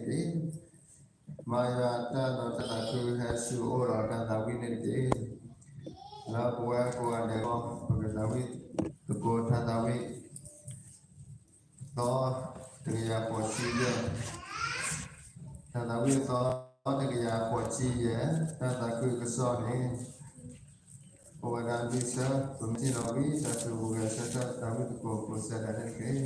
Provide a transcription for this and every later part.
မၤယွၤတၢ်ဒီးတၢ်သးခုဟဲဆူအအိၣ်ဒီးတၢ်သးဝံၣ်န့ၣ်တက့ၢ်. လၢပဝဲကိးဂၤဒဲးအဂီၢ် ပကသးဝံၣ်သကိးတၢ်သးဝံၣ် သီတကယၤဃိးဆံယဲၢ်, တၢ်သးဝံၣ်သီတကယၤဃိးဆံယဲၢ်, တၢ်သးခုကစီၣ်န့ၣ် အိၣ်ဝဲဒၣ်လွံၢ်ဆၢ, ပမ့ၢ်ထံၣ်လီၤဝံၤ တၢ်သူၣ်ဝဲဆၢထၢၣ်သးဝံၣ်သကိးကိးဆၢဒၣ်န့ၣ်တက့ၢ်.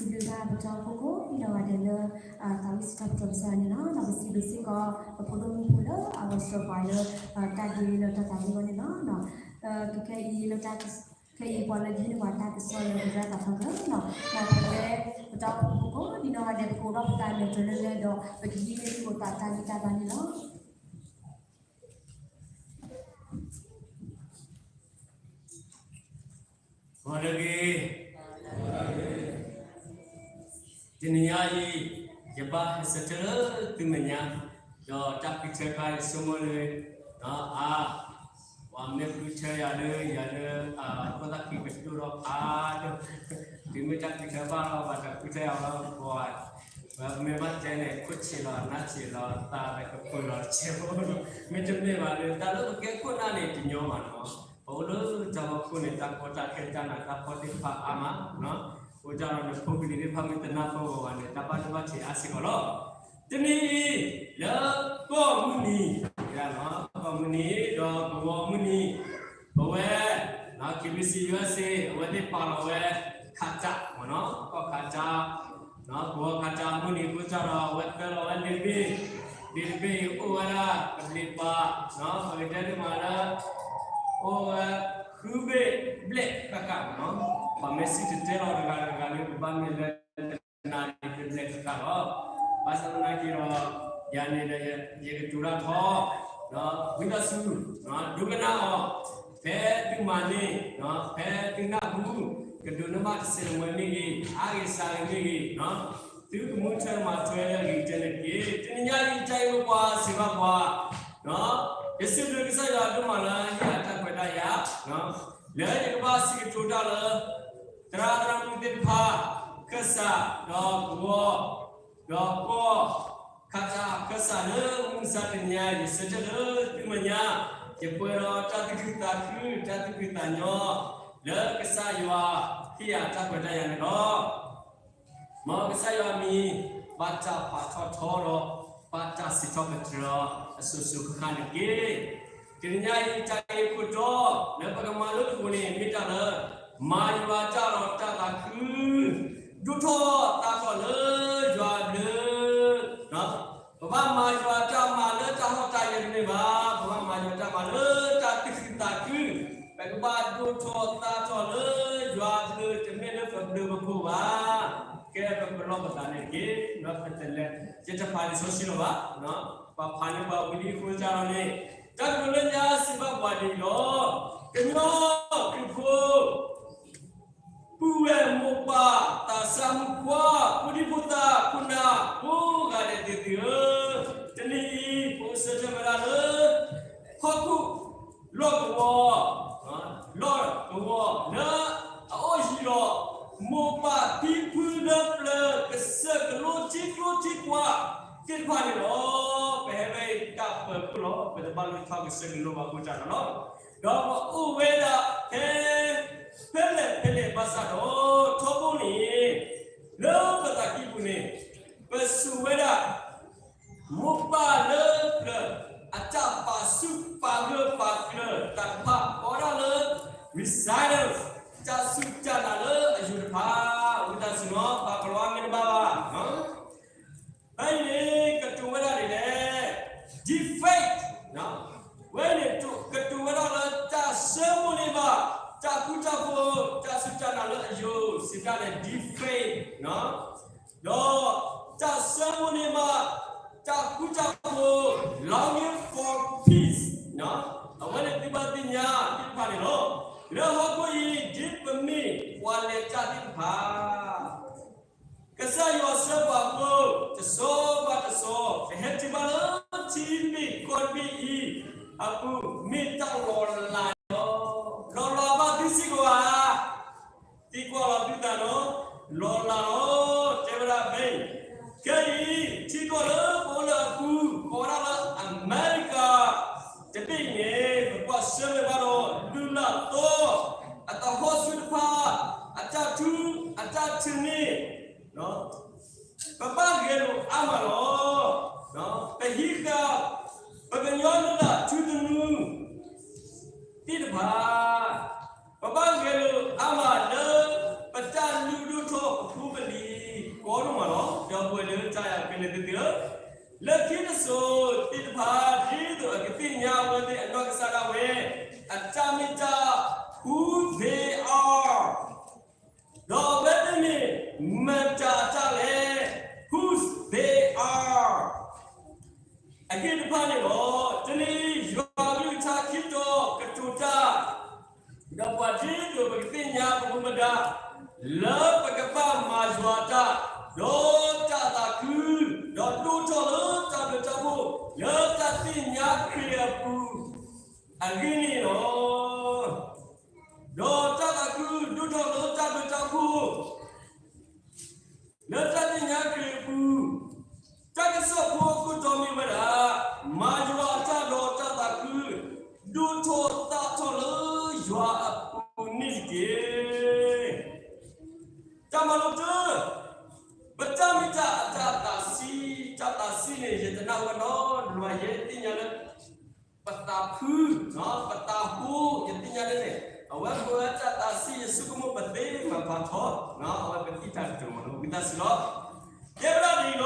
ဒုးဘၣ်ပတီၢ်ဖီခိၣ် ဒ်ဒီးဂၤဒဲးလၢ သးဝံၣ်စံးထီၣ်ပတြၢၤကစၢ်ယွၤန့ၣ်လီၤ. ဒီးပစံးဘျုးစ့ၢ်ကီး ပဖိဒိၣ်မုၣ်ဖိလၢအဝဲဆှၢပှၤလၢ တၢ်ဒ့လၢတၢ်သးဝံၣ်အဂီၢ်န့ၣ်လီၤ. ကခဲအံၤလၢတၢ် ခဲအံၤပှၤလၢယဟံးန့ၢ်ပှၤတၢ်ကစီၣ်လၢပဒၣ်သးထီၣ်ကၢလီၤ. ဒီးပဝဲပတီၢ်ဖီခိၣ် ဒ်ဒီးဂၤဒဲး ပကအိၣ်ဒီးပသးမဲာ်တြီလၢလဲဒီး ပကဟံးန့ၢ်သကိးသးတၢ်ဂံၢ်တၢ်ဘါန့ၣ်လီၤ. ဂီၤလၢအဂ့ၤ, တနံၤညါအံၤ ယဘၣ်ဟဲဆၢထၢၣ်လၢသုမဲာ်ညါ, ဒီးတၢ်ဃုထၢခါယဆိကမိၣ်လၢ အါ ပှၤမ့ၢ်ဃုထၢယၤလၢ ယၤလၢ အခိၣ်သၣ်ခံကတိၢ်ထီၣ်ဖးဒိၣ်, တုၤမ့ၢ်တၢ်ဃုထၢဘၣ်လီၤ ဘၣ်တၢ်ဃုထၢယၤလီၤ ပှၤ ပမ့ၢ်ဘၣ်တဲန့ၣ် ခိၣ်ဆံးလီၤ နါဆံးလီၤ သးလၢကပၢၤလီၤတဆဲးဖိ, မ့တမ့ၢ်ဘၣ်ဒီး တၢ်လၢပကဲခိၣ်နၢ်န့ၣ် တညီဘၣ်နီၤ, ပအိၣ်လၢတၢ်ဖီခိၣ်န့ၣ် တၢ်ကီတၢ်ခဲတၢ်နးတၢ်ဖှီၣ်သ့ၣ်တဖၣ်အါမး, အဃိတၢ်ဒီးနဖိကလံၤသ့ၣ်တဖၣ်မ့ၢ်တနၢ်ပၢၢ်ဂီၤဘၣ်န့ၣ် တၢ်ဘၣ်ဒိဘၣ်ထံးအါစ့ၢ်ကီးလီၤ. တနံၤအံၤ လၢကီၢ်မုၢ်နံၤ, ကီၢ်မုၢ်နံၤ ဒီးကဝီၤမုၢ်နံၤ, ပဝဲ KBC USA အဝဲသ့ၣ်ပာ်လီၤဝဲ ခးတၢ်မ့ၢ်နီၤ, ကီၢ်ခးတၢ် ကဝီၤခးတၢ်မုၢ်နံၤအဃိတၢ်ဒီး အဝဲသၢလီၤဝဲလ့ဘ့ၣ်, လ့တဘ့ၣ်အံၤအိၣ်ဝဲဒၣ် ကဘျံးပၤ, ပကတဲဒ်မးလၢ အိၣ်ဝဲ ဃုဘ့ၣ်ဘျဲၣ်ဃၣ်ဃၣ်မ့ၢ်နီၤ, ပှၤမ့ၢ်စံၣ်တဲၤတဲလီၤတဂၤတဂၤလၢပဘၣ်မ့ၢ်လၢ တနၤန့ၣ် တဘျဲၣ်ဃၣ်ဃၣ်လီၤ. ဘၣ်ဆၣ်သနာ်က့ဒီး ယၤန့ၣ်ဒီး ယကတိၤတၢ်ထီ, ဒီးဝံသးစူၤ ဒိကနၣ်အီၤ ဖဲသုမၤန့ၢ်, ဖဲသုနၢ်ဟူ ကဒိးန့ၢ်ဘၣ်တစဲးတမှဲမ့ၢ်ဂ့ၤ, အါဂ့ၤစှၤဂ့ၤမ့ၢ်ဂ့ၤ, သုကမူထွဲမၤထွဲလၢအဂ့ၤကတၢၢ်န့ၣ်တက့ၢ်. တနံၤညါအံၤတၢ်အံၤမ့ၢ်ပှၤစံးဘၣ်ပှၤ, ယစံးဘျုးကစၢ်ယွၤဒိၣ်မးလၢဟ့ၣ်ယၤတၢ်ခွဲးတၢ်ယာ် လၢယကဘၣ်စံးကတိၤတၢ်လၢ သရၣ်သရၣ်မုၣ်သ့ၣ်တဖၣ်, ခၢၣ်စး, ဒီးကဝီၤ, ဒီးကီၢ်ခးတၢ်ခၢၣ်စးလၢမုၢ်မဆါတနံၤညါ ယဆၢထၢၣ်လၢသုမဲာ်ညါ, ယပှဲၤဒီးတၢ်သူၣ်ခုသးခု တၢ်သူၣ်ဖှံသးညီ, လၢကစၢ်ယွၤဟ့ၣ်ယၤတၢ်ခွဲးတၢ်ယာ်န့ၣ်လီၤ. မ်ကစၢ်ယွၤအမံၤ ဘၣ်တၢ်ပာ်ထီၣ်ထီဒီး ဘၣ်တၢ်စံးထီၣ်ပတြၢၤအီၤအစိၤစိၤဃၣ်ဃၣ်န့ၣ်တက့ၢ်. တနံၤညါအံၤတၢ်ဂ့ၢ်ခိၣ်တီလၢပကမၤလိသကိးန့ၣ် မ့ၢ်တၢ်လၢ မၤယွၤတၢ်ဒီးတၢ်သးခု, ဒိၣ်ထီၣ်သါထီၣ်လၢယွၤအဘျုး ပဘၣ်မၤယွၤတၢ်မၤလၢတၢ်ဟီၣ်တၢ်ယၢၤတမ့ၢ်ဘၣ်, ပဘၣ်မၤယွၤတၢ်မၤလၢတၢ်သူၣ်ခုသးခု, ပကဘၣ်ဒိၣ်ထီၣ်သါထီၣ်လၢယွၤအဘျုး တမ့ၢ်လၢပဘျုးပဖှိၣ်ဘၣ်. ကဲပပလီၢ်ပသးန့ၣ်တက့ၢ်, ပတလဲၤ ယတဖးလံာ်စီဆှံလီၤဘၣ်, ပှၤဖးန့ၢ်ပှၤဝံၤလံအဃိတၢ်လီၤန့ၣ်, တၢ်ကတိၤလၢညါစံးဘၣ်ပှၤဒ်အံၤလီၤ, ကညီခရံာ်ဖိ ပုၢ်ဝဲၢ်မိၢ်ပၢ် သးစၢ်မုၣ်ခွါ ဖိဒံဖိသၣ်ခိၣ်နၢ် ကိးဂၤဒဲးသ့ၣ်သုဧၢ, တနံၤအံၤ ပအိၣ်ဆၢထၢၣ်ဝဲဒၣ်လၢ ဟီၣ်ခိၣ်လီၢ်ကဝီၤ လီၢ်ကဝီၤလၢအအိၣ်ယံၤဒီး မိၢ်ပၢ်ဖံဖုလၢပျၢၤ ကစၢၢ်ကလိထံကျိထံကွၢ်သ့ၣ်တဖၣ်န့ၣ်လီၤ. ပဟဲဝဲတၢ်ပၢၤခိၣ်လီၤ, ပတဘၣ်လိၣ်ထီၣ်ကစၢၢ်ကလိဘၣ်အဃိတၢ်လီၤ. ဒီးပအိၣ်ဝဲဒၣ်ဖဲ ဖဲလဲၣ်ဖဲလဲၣ်ဘၣ်ဆၣ်ဒီး ထီဘိန့ၣ် လၢပသးကံၢ်ပူၤန့ၣ် ပစိာ်ဝဲဒၣ် မိၢ်ပၢ်လၢပျၢၤ အတၢ်ပာ်ဆူၣ်ပာ်ဂၢၢ်ပာ်ကျၢၤတၢ်တဖၣ် ကိးဒၣ်လၢ resilience တၢ်စူၢ်တၢ်နာ်လၢအယိာ်တဖၣ် ဝံသးစူၤနီၤ ပာ်ကလီမ့ၢ်တဘၣ်ဘၣ် ဖဲအံၤန့ၣ် ကတိၤဝဲဒၣ်ဒ်လဲၣ် deep faith ဝဲန့ၣ် ကတိၤဝဲဒၣ်လၢတၢ်ဆၢမိၣ်န့ၢ်ဘၣ် တၢ်ဃူတၢ်ဖိး တၢ်စူၢ်တၢ်နာ်လၢအယိာ် စံးတၢ်န့ၣ် deep faith ဒီးတၢ်ဆၢမိၣ်န့ၢ်ဘၣ် တၢ်ဃူတၢ်ဖိး longing for peace အဝဲန့ၣ်သုဘၣ်သ့ၣ်ညါသ့ၣ်တဖၣ်န့ၣ်လီၤ. လၢဟီၣ်ခိၣ်အံၤ ဒ်ပမ့ၢ်ပှၤလဲၤတၢ်သ့ၣ်တဖၣ် ကစၢ်ယွၤဆှၢပှၤအဃိ တစီဘၣ်တစီ ပဟဲတုၤဘၣ်လၢထံတဘ့ၣ်ကီၢ်တဘ့ၣ်အံၤ အပူၤမ့ၢ်တၢ်လီၤလးလီၤ. လီၤလးဘၣ်သုစ့ၢ်ကီးဧါ သံကွၢ်လီၤသုသးနီၤ လီၤလးလီၤ တဲဝဲဒၣ်ဖဲအံၤ ခဲအံၤ ထံကီၢ်လၢပအိၣ်လၢအပူၤ ကိးဝဲဒၣ်လၢအမဲရကၤ တဘ့ၣ်အံၤန့ၣ် ပကွၢ်ဆၢၣ်မဲာ်ဘၣ်ဒီး လုၢ်လၢ်သီ အသဟီၣ်ဆူၣ်တဖၣ် အတၢ်ထူ အတၢ်ထုးန့ၢ် ပဘၣ်ဂဲၤလိာ်အါမးလီၤ. ပဟံးဃာ် ပကညီလုၢ်လၢ်ထူသနူ သ့ၣ်တဖၣ် ပဘၣ်ဂဲၤလိာ်အါမးလၢ ပတၢ်လုၢ်ဒိၣ်ထီၣ်ပဖိပလံၤ ကစၢ်ယွၤကလဲၤသ့သ့ဧၢ, လၢခံတစိၤသ့ၣ်တဖၣ် ဒ်သိးအကသ့ၣ်ညါအဝဲသ့ၣ်အနီၢ်ကစၢ်ဒၣ်ဝဲ အတၢ်မ့ၢ်တၢ် who they are, ဒီးအဝဲသ့ၣ်မ့ၢ်မတၤအတၢ်လဲၣ်, whose they are. အဂ့ၢ်တဖၣ်န့ၣ်လီၤ. တနံၤယွၤအကလုၢ်ကထါခံတီၤကတိၤတၢ် ဒီးပှၤဒ်သိးပကသ့ၣ်ညါပမူပဒါ လၢပကဘၣ်မၤယွၤတၢ်, ဒီးတၢ်သးခု, ဒီးဒိၣ်ထီၣ်လၢတၢ်ဘျုးတၢ်ဖှိၣ် လၢတၢ်သ့ၣ်ညါခရံာ်အပူၤ အဂ့ၢ်န့ၣ်လီၤ. ဒီးတၢ်သးခုဒိၣ်ထီၣ်လၢတၢ်ဘျုးတၢ်ဖှိၣ် လၢတၢ်သ့ၣ်ညါခရံာ်အပူၤ, တၢ်ကစီၣ်ဖိအခိၣ်တီမ့ၢ်ဝဲဒၣ်, မၤယွၤအတၢ်ဒီးတၢ်သးခု ဒိၣ်ထီၣ်သၣ်ထီၣ်လၢယွၤအပူၤန့ၣ်တက့ၢ်. တၢ်မၤလိတၢၢ်, ပတၢ်မ့ၢ်တၢ်အတၢ်သးဆံး, တၢ်သးဆံးန့ၣ် ယတနာ်ဝဲနီတဘျီ ယဲသ့ၣ်ညါလၢ ပသးဖု, ပသးဟူ, ယသ့ၣ်ညါလၢန့ၣ် အဝဲပဝဲတၢ်သးဆံး ယဆိကမိၣ်ပသ့မၤပာ်ထီၣ်, အဝဲပသံတၢ်တတိၤမး ဝံသးစူၤလီၤ. တဲဝဲဒၣ်ဒ်အံၤလီၤ,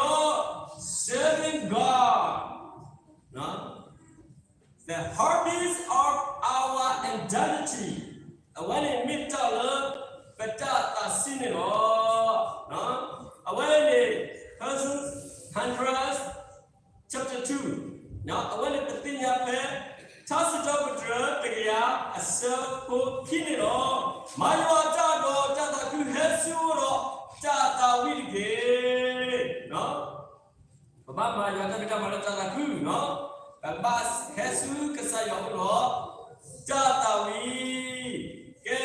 serving God, the heartbeat of our identity, အဝဲန့ၣ်မ့ၢ်တၢ်လၢ ပတၢ်သးဆံးန့ၣ်လီၤ. အဝဲန့ၣ် Hudson Taylor chapter two, အဝဲန့ၣ်ပသ့ၣ်ညါဖဲ ထါစံးထီၣ်ပတြၢၤတကယၤအဆၢဖိခံန့ၣ်လီၤ. မၤယွၤအတၢ်ဒီးတၢ်သးခု ဟဲဆူအအိၣ်ဒီးတၢ်သးဝံၣ်တက့ၢ်. ပဘၣ်မၤယွၤတၢ်ဖံးတၢ်မၤလၢတၢ်သးခု, ပဘၣ်ဟဲဆူကစၢ်ယွၤအအိၣ်ဒီး တၢ်သးဝံၣ်, ကဲ,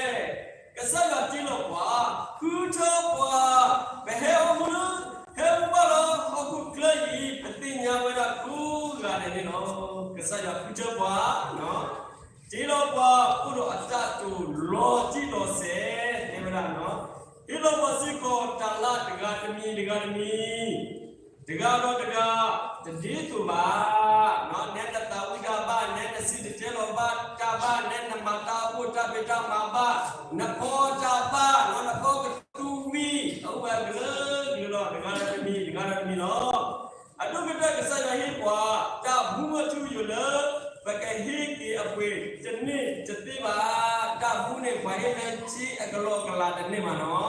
ကစၢ်ယွၤတ့လီၤပှၤ, ဃုထၢပှၤ, ပဟဲအိၣ်မူလၢ ဟဲအိၣ်ဘၣ်လၢဟီၣ်ခိၣ်ချၢအံၤ ပသ့ၣ်ညါဝဲဒၣ်ကိးဂၤဒဲးန့ၣ်လီၤ. ကစၢ်ယွၤဃုထၢပှၤ, တ့လီၤပှၤ အိၣ်ဒီးအတၢ်တိာ်လီၤတံၢ်လီၤဆဲး တဲဝဲဒၣ်, ဟ့ၣ်လီၤပှၤစ့ၢ်ကီးတၢ်လၢတဂၤတမံၤတဂၤတမံၤ တဂၤဒီးတဂၤ တဒ်သိးဘၣ်, နဲနသးဝံၣ်တၢ်ဘၣ်, နဲနစံၣ်တဲၤတဲလီၤဘၣ်တၢ်ဘၣ်, နဲနမၤတၢ်အိၣ်တၢ်ဖံးတၢ်မၤဘၣ်, နဖီတၢ်ဘၣ်, နဖီကသူဝံၣ်, အအိၣ်ဝဲကလုာ်ကလုာ်လီၤ. တဂၤဒီးတမံၤ တဂၤဒီးတမံၤလီၤ. အဒိၣ်ကတၢၢ် ကစၢ်ယွၤဟ့ၣ်ပှၤ တၢ်မူအထူအယိာ်လၢ ပကဟ့ၣ်က့ၤအပှ့ၤတန့ၢ်တသ့ဘၣ်. တၢ်မူန့ၣ် ပှၤဟ့ၣ်လၢထံအကလီကလးတန့ၢ်မးနီၤ,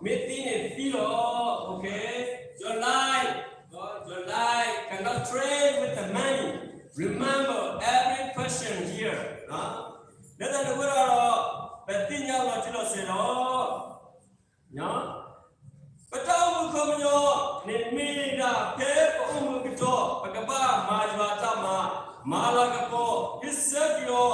မ့ၢ်သံန့ၣ်သံလီၤ. Okay, your life, your life cannot trade with the money. Remember every question here. လၢတၢ်န့ၣ်အဃိဒီး ပသ့ၣ်ညါလီၤတံၢ်လီၤဆဲးလီၤ. ပတၢ်အိၣ်မူခီပညီန့ၣ် မ့ၢ်ဒၣ်ဖဲပအိၣ်မူကတီၢ် ပကဘၣ်မၤယွၤတၢ်မၤ, မၤလၤကပီၤ ဟ့ၣ်ဆၢက့ၤအီၤ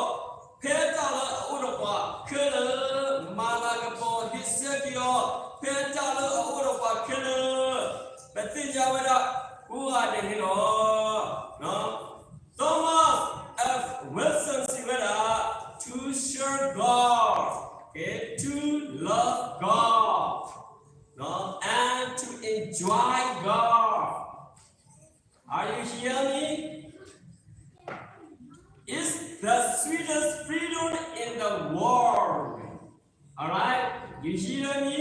ဖဲတၢ်လၢအအိၣ်ဒီးပှၤခဲလၢာ်, မၤလၤကပီၤ ဟ့ၣ်ဆၢက့ၤအီၤ ဖဲတၢ်လၢအအိၣ်ဒီးပှၤခဲလၢာ်, ပသ့ၣ်ညါဝဲဒၣ် ကိးဂၤဒဲးန့ၣ်လီၤ. Thomas F. Wilson စံးဝဲဒၣ်, to serve God, okay, to love God, and to enjoy God. Are you hear me? It's the sweetest freedom in the world. All right? You hear me?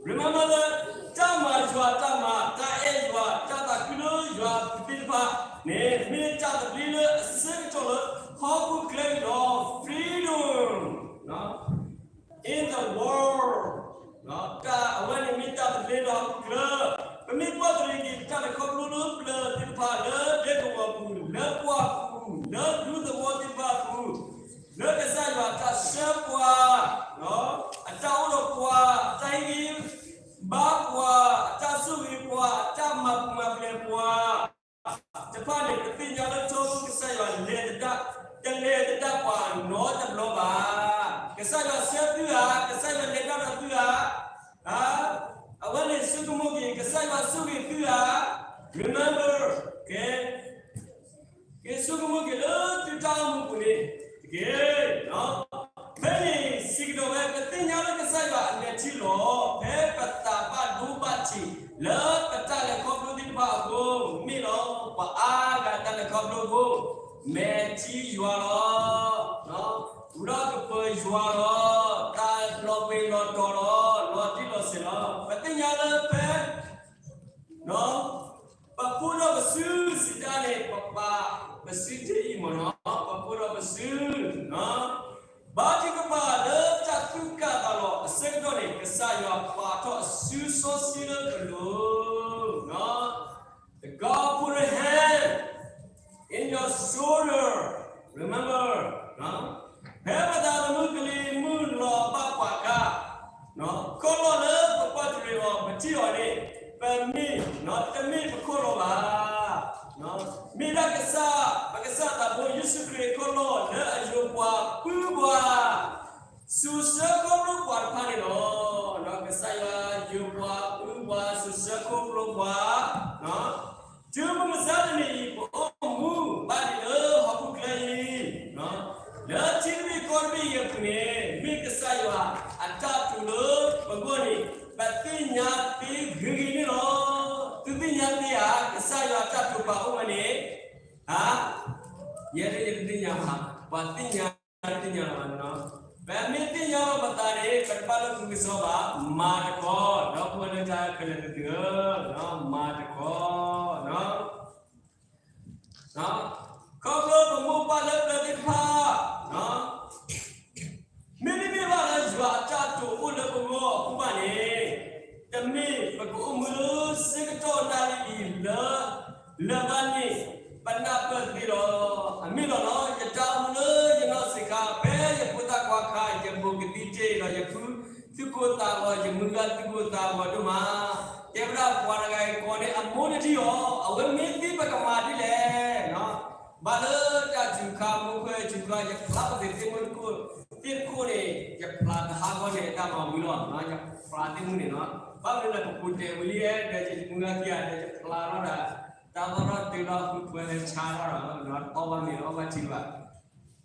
Remember that တၢ်မၤယွၤတၢ်မၤ, တၢ်အဲၣ်ယွၤ, တၢ်သးခုလၢယွၤသ့ၣ်တဖၣ်န့ၣ် မ့ၢ်တၢ်သဘျ့လၢအဆၢကတီၢ်လၢဟီၣ်ခိၣ်ချၢအံၤလီၤ. Freedom in the world. တၢ်အဝဲန့ၣ်မ့ၢ်တၢ်သဘျ့လၢဟီၣ်ခိၣ်ချၢ. ပမ့ၢ်ကွၢ်တရံးက့ၤ တၢ်လဲၤခီဖျိလၢပျၢၤသ့ၣ်တဖၣ် လၢဒဲကဝီၤပူၤ, လၢပှၢ်ပူၤ, လၢဒူသဝီသ့ၣ်တဖၣ်အပူၤ, လၢကစၢ်ယွၤအတၢ်ဆှၢပှၤ, အတၢ်အိၣ်ဒီးပှၤ, အတၢ်ဟ့ၣ်ဂံၢ်ဘါပှၤ, အတၢ်ဆိၣ်ဂ့ၤပှၤ, အတၢ်မၤပူၤမၤဖျဲးပှၤတဖၣ်န့ၣ် ပသ့ၣ်ညါလၢထီဘိ ကစၢ်ယွၤလဲၤသဒၣ်, တလဲၤသဒၣ်ပှၤနီတဘျီဘၣ်. ကစၢ်ယွၤဆှၢသုဧါ, ကစၢ်ယွၤလဲၤတၢ်ဒီးသုဧါ, အဝဲန့ၣ်ဆိကမိၣ်က့ၤ ကစၢ်ယွၤဆိၣ်ဂ့ၤသုဧါ. Remember, okay, က့ၤဆိကမိၣ်က့ၤလၢသုတၢ်အိၣ်မူပူၤန့ၣ်တက့ၢ်. ဖဲန့ၣ်စံးကဒီးဝဲ ပသ့ၣ်ညါလၢကစၢ်ယွၤအမဲာ်ထံလီၤ ဖဲပသးဘၣ်ဒိဘၣ်ထံး လၢပတၢ်လဲၤခီဖျိသ့ၣ်တဖၣ်အဃိ, မ့ၢ်လီၤ ပှၤအါဂၤတၢ်လဲၤခီဖျိအဃိ, မဲာ်ထံယွၤလီၤ, ဝံၤဒီးကပၢၤယွၤလီၤ, တၢ်လီၤပှ့ၤလီၤတီၤလီၤ, လီၤတံၢ်လီၤဆဲးလီၤ. ပသ့ၣ်ညါလၢဖဲ နီၤ, Remember, ဖဲပသးသမူကလံၤမုၢ်လီၤဘၣ်ပှၤအခါ, ခီၣ်လီၢ်လၢပကွၢ်တရံးအီၤ ပထံၣ်အီၤန့ၣ်, ပမ့ၢ်, တမ့ၢ်ပခီၣ်လီၢ်ဘၣ်. မ့ၢ်ဒၣ်ကစၢ်, ပကစၢ်သးဘိယ့ၣ်ၡူးခရံာ်ခီၣ်လီၢ်လၢအယိၤပှၤပုၢ်ပှၤ စိၤဆၢခီဖျိပှၤတဖၣ်န့ၣ်လီၤ. ကစၢ်ယွၤယိၤပှၤပုၢ်ပှၤ စိၤဆၢခီဖျိပှၤ, တုၤမုၢ်မဆါတနံၤအံၤ ပအိၣ်မူဘၣ်ဒံးလၢဟီၣ်ခိၣ်ချၢအံၤ, လၢထံတဘ့ၣ်ကီၢ်တဘ့ၣ်အံၤအပူၤန့ၣ် မ့ၢ်ကစၢ်ယွၤအတၢ်တိာ်လၢပဂီၢ်န့ၣ် ပသ့ၣ်ညါသ့ဂ့ၤဂ့ၤန့ၣ်လီၤ. သုသ့ၣ်ညါသ့ဧါ, ကစၢ်ယွၤအတၢ်တိာ်ပာ်အိၣ်ဝဲန့ၣ်, ဧါ, ယဲဒၣ်ယတသ့ၣ်ညါဘၣ်, ပှၤသ့ၣ်ညါတသ့ၣ်ညါလီၤဘၣ်န့ၣ်လီၤ. ပမ့ၢ်သ့ၣ်ညါလီၤပသးန့ၣ် ပတဘၣ်လၢဃုကစီဘၣ်, မၤတခီ, ဒီပုၢ်ဝဲၢ်လၢတၢ်ခဲလၢာ်သ့ၣ်ဧၢ, မၤတခီ, ခီဖျိပမိၢ်ပၢ်လၢပျၢၤသ့ၣ်တဖၣ်, မ့တမ့ၢ်ဘၣ်လၢယွၤအတၢ်တိာ်အိၣ်လၢပဂီၢ်အဃိဘၣ်န့ၣ်, တမ့ၢ်ပကအိၣ်မူလၢဆၢကတီၢ်နၣ်ရံၣ်အံၤလၢ လၢၤဘၣ်န့ၣ် ပနၢ်ပၢၢ်သ့လီၤ. အမ့ၢ်လီၤလီၤ, ယတၢ်အိၣ်မူလၢယနီၢ်ဆံးခါ ဖဲယဖိသၣ်ခွါခါ ယဘူးကသံတ့ၢ်ဒီး ယဖုသူၣ်ကိၢ်သးဂီၤ, ယမုၢ်ဂၤသူၣ်ကိၢ်သးဂီၤဒိၣ်မး, တဲဝဲဒၣ်ပှၤတဂၤအံၤကိးန့ၣ် အမိၢ်တထံၣ်အီၤ, အဝဲမ့ၢ်သံပကမၤဒ်လဲၣ်. ဘၣ်လၢတၢ်စူၤခါ မိၢ်ခွဲးစူၤခါ ယဖျါပသ့ၣ်သ့ၣ်မုၢ်တခိၣ်သ့ၣ်တခိၣ်န့ၣ် ယဖျါတဟးဂီၤန့ၣ် တၢ်မၤဝံၤလီၤ, ယဖျါသ့ၣ်မုၢ်န့ၣ်လီၤ. ဘၣ်မနုၤလဲၣ် ပပူၤတဲာ်ဝံၤလံ ဒီးယမုၢ်ဂၤခံဂၤ ဒီးယဖျါထီၣ်ဒီး တၢ်သီၣ်ထီၣ်တုၤလီၤ ဖုဖၢဟဲဆါထီၣ်ဒီး အီၣ်ဘၣ်မ့ၤအီၣ်ဘၣ်ထံဘၣ်,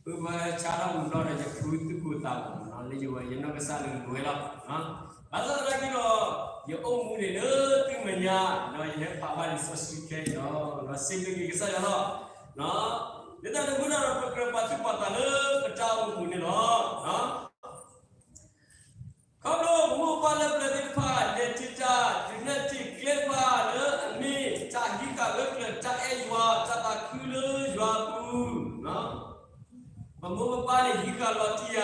ဖုဖၢဟဲဆါထီၣ်ဝံၤဘျီဒီး ယဖုသူၣ်ကိၢ်သးဂီၤလီၤ, လၢယဝဲယနီၢ်ကစၢ်လၢလူၤဝဲလီၤ. ဘၣ်ဆၣ်သနာ်က့ဒီး ယအိၣ်မူန့ၣ်လၢသုမဲာ်ညါ, ဒီးယဟဲဖးဘၣ်လံာ်စီဆှံခဲအံၤလီၤ, ဒီးစံးဘျုးက့ၤကစၢ်ယွၤလီၤ. လၢတၢ်န့ၣ်အဃိဒီး ပကြၢးပာ်သူၣ်ပာ်သးလၢပတၢ်အိၣ်မူအပူၤ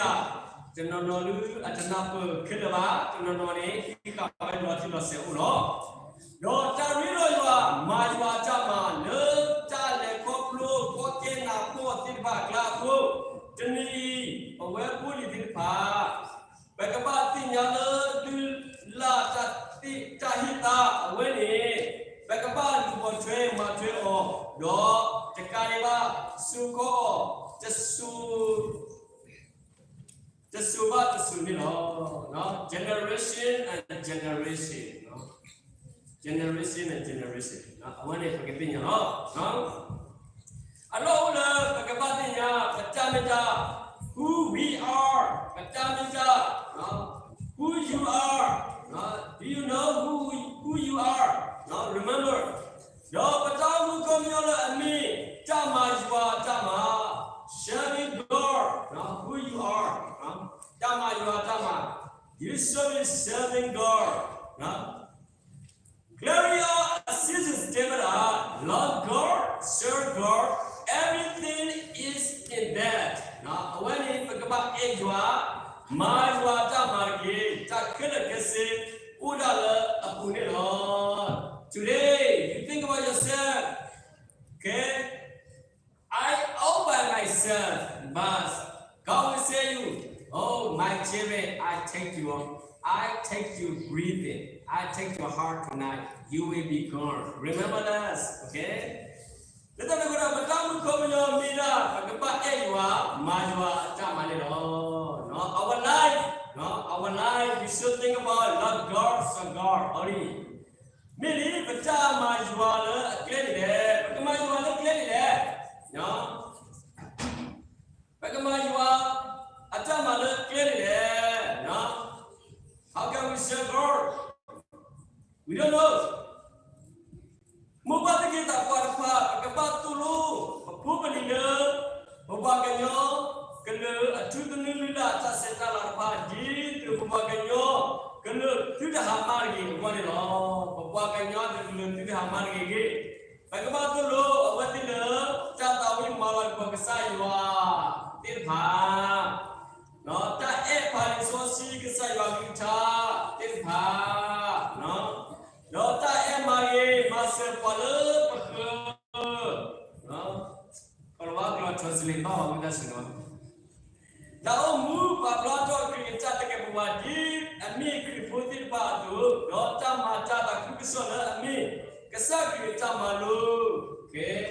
န့ၣ်လီၤ. ခီဖျိပမိၢ်ပၢ်လၢပျၢၤသ့ၣ်တဖၣ် လဲၤတံာ်တာ် ဒုးနဲၣ်တံာ်ကျဲဘၣ်လၢအမ့ၢ်တၢ်ဟံးဃာ်ဂၢၢ်ကျၢၤ တၢ်အဲၣ်ယွၤ တၢ်သးခုလၢယွၤအပူၤ, ပမိၢ်ပပၢ်န့ၣ် ဟံးဃာ်လီၤတံၢ်ယၤ, တနီၤနီၤလၢအတနၢ်ပၢၢ်ခဲလၢာ်ဘၣ်, တနီၤနီၤန့ၣ် ဟံးဃာ်ဝဲလီၤတံၢ်လီၤဆဲးအိၣ်လီၤ. ဒီးတၢ်ရ့လိာ်ယွၤ မၤယွၤအတၢ်မၤ လၢတၢ်လဲၤခီဖျိကီကဲနးဖှီၣ်သ့ၣ်တဖၣ်အကျါအဃိ, တနံၤအံၤ ပဝဲဖိလံၤသ့ၣ်တဖၣ် ပကဘၣ်သ့ၣ်ညါလၢဒုးလၢ်တၢ်ဟ့ၣ်သါအဝဲန့ၣ်, ပကဘၣ်လူၤပိာ်ထွဲမၤထွဲအီၤ, ဒီးတကးဒံးဘၣ် စိာ်ခီအီၤ တစိၤ တစိၤဘၣ်တစိၤန့ၣ်လီၤ. Generation and generation, generation and generation, အဝဲန့ၣ်ပကသ့ၣ်ညါလီၤ. အလီၢ်အိၣ်လၢပကဘၣ်သ့ၣ်ညါ ပတၢ်မ့ၢ်တၢ်, who we are, ပတၢ်မ့ၢ်တၢ်, who you are, do you know who, who you are? Remember, ဒီးပတၢ်အိၣ်မူခီပညီလၢအမ့ၢ်တၢ်မၤယွၤအတၢ်မၤ, serving God, who you are, တၢ်မၤယွၤအတၢ်မၤ, you should be serving God. Gloria Assisi တဲဝဲဒၣ်, love God, serve God, everything is in that. အဝဲန့ၣ် ပကဘၣ်အဲၣ်ယွၤ, မၤယွၤတၢ်မၤတက့ၢ်, တၢ်ခဲလၢာ်ခဲဆ့ အိၣ်ဒၣ်လၢအပူၤန့ၣ်လီၤ. Today, you think about yourself, okay? I all by myself, but God will say you, oh, my children, I take you, I take you breathing, I take your heart tonight, you will be gone. Remember this, okay? လၢတၢ်န့ၣ်အဃိဒီး ပတၢ်အိၣ်မူခီပညီမ့ၢ်ဒၣ် ပကဘၣ်အဲၣ်ယွၤ, မၤယွၤအတၢ်မၤန့ၣ်လီၤ. Our life, our life, we should think about love God, serve God only. မ့ၢ်လံ ပတၢ်မၤယွၤလၢအကျဲဒ်လဲၣ်, ပကမၤယွၤလၢကျဲဒ်လဲၣ်, ပကမၤယွၤအတၢ်မၤလၢကျဲဒ်လဲၣ်, how can we serve God? We don't know. မိၢ်ပၢ်သ့ၣ်တဖၣ် ပကဘၣ်သိၣ်လိ ပဖိပလံၤလၢ ပပှၤကညီကလုာ်အထူသနူလုၢ်လၢ်တၢ်ဆဲးတၢ်လၤတဖၣ် ဒ်သိးပပှၤကညီကလုာ်သုတဟါမၢ်တဂ့ၤအဂီၢ်န့ၣ်လီၤ. ပပှၤကညီတကလုာ်သုတဟါမၢ်တဂ့ၤအဂ့ၢ်, ပကဘၣ်သိၣ်လိအဝဲသ့ၣ်လၢ တၢ်သးဝံၣ်မၤလၤကပီၤကစၢ်ယွၤသ့ၣ်တဖၣ် ဒီးတၢ်အဲၣ်ပှၤလံာ်စီဆှံကစၢ်ယွၤကလုၢ်ကထါသ့ၣ်တဖၣ်, ဒီးတၢ်အဲၣ်မၤဂ့ၤမၤစၢၤပှၤလၢပဃၢၤ, ကီၤလၤဝါကျိာ် translate ဘၣ်ဝဲ ကစၢ်ခရံာ်အတၢ်မၤလိာ်,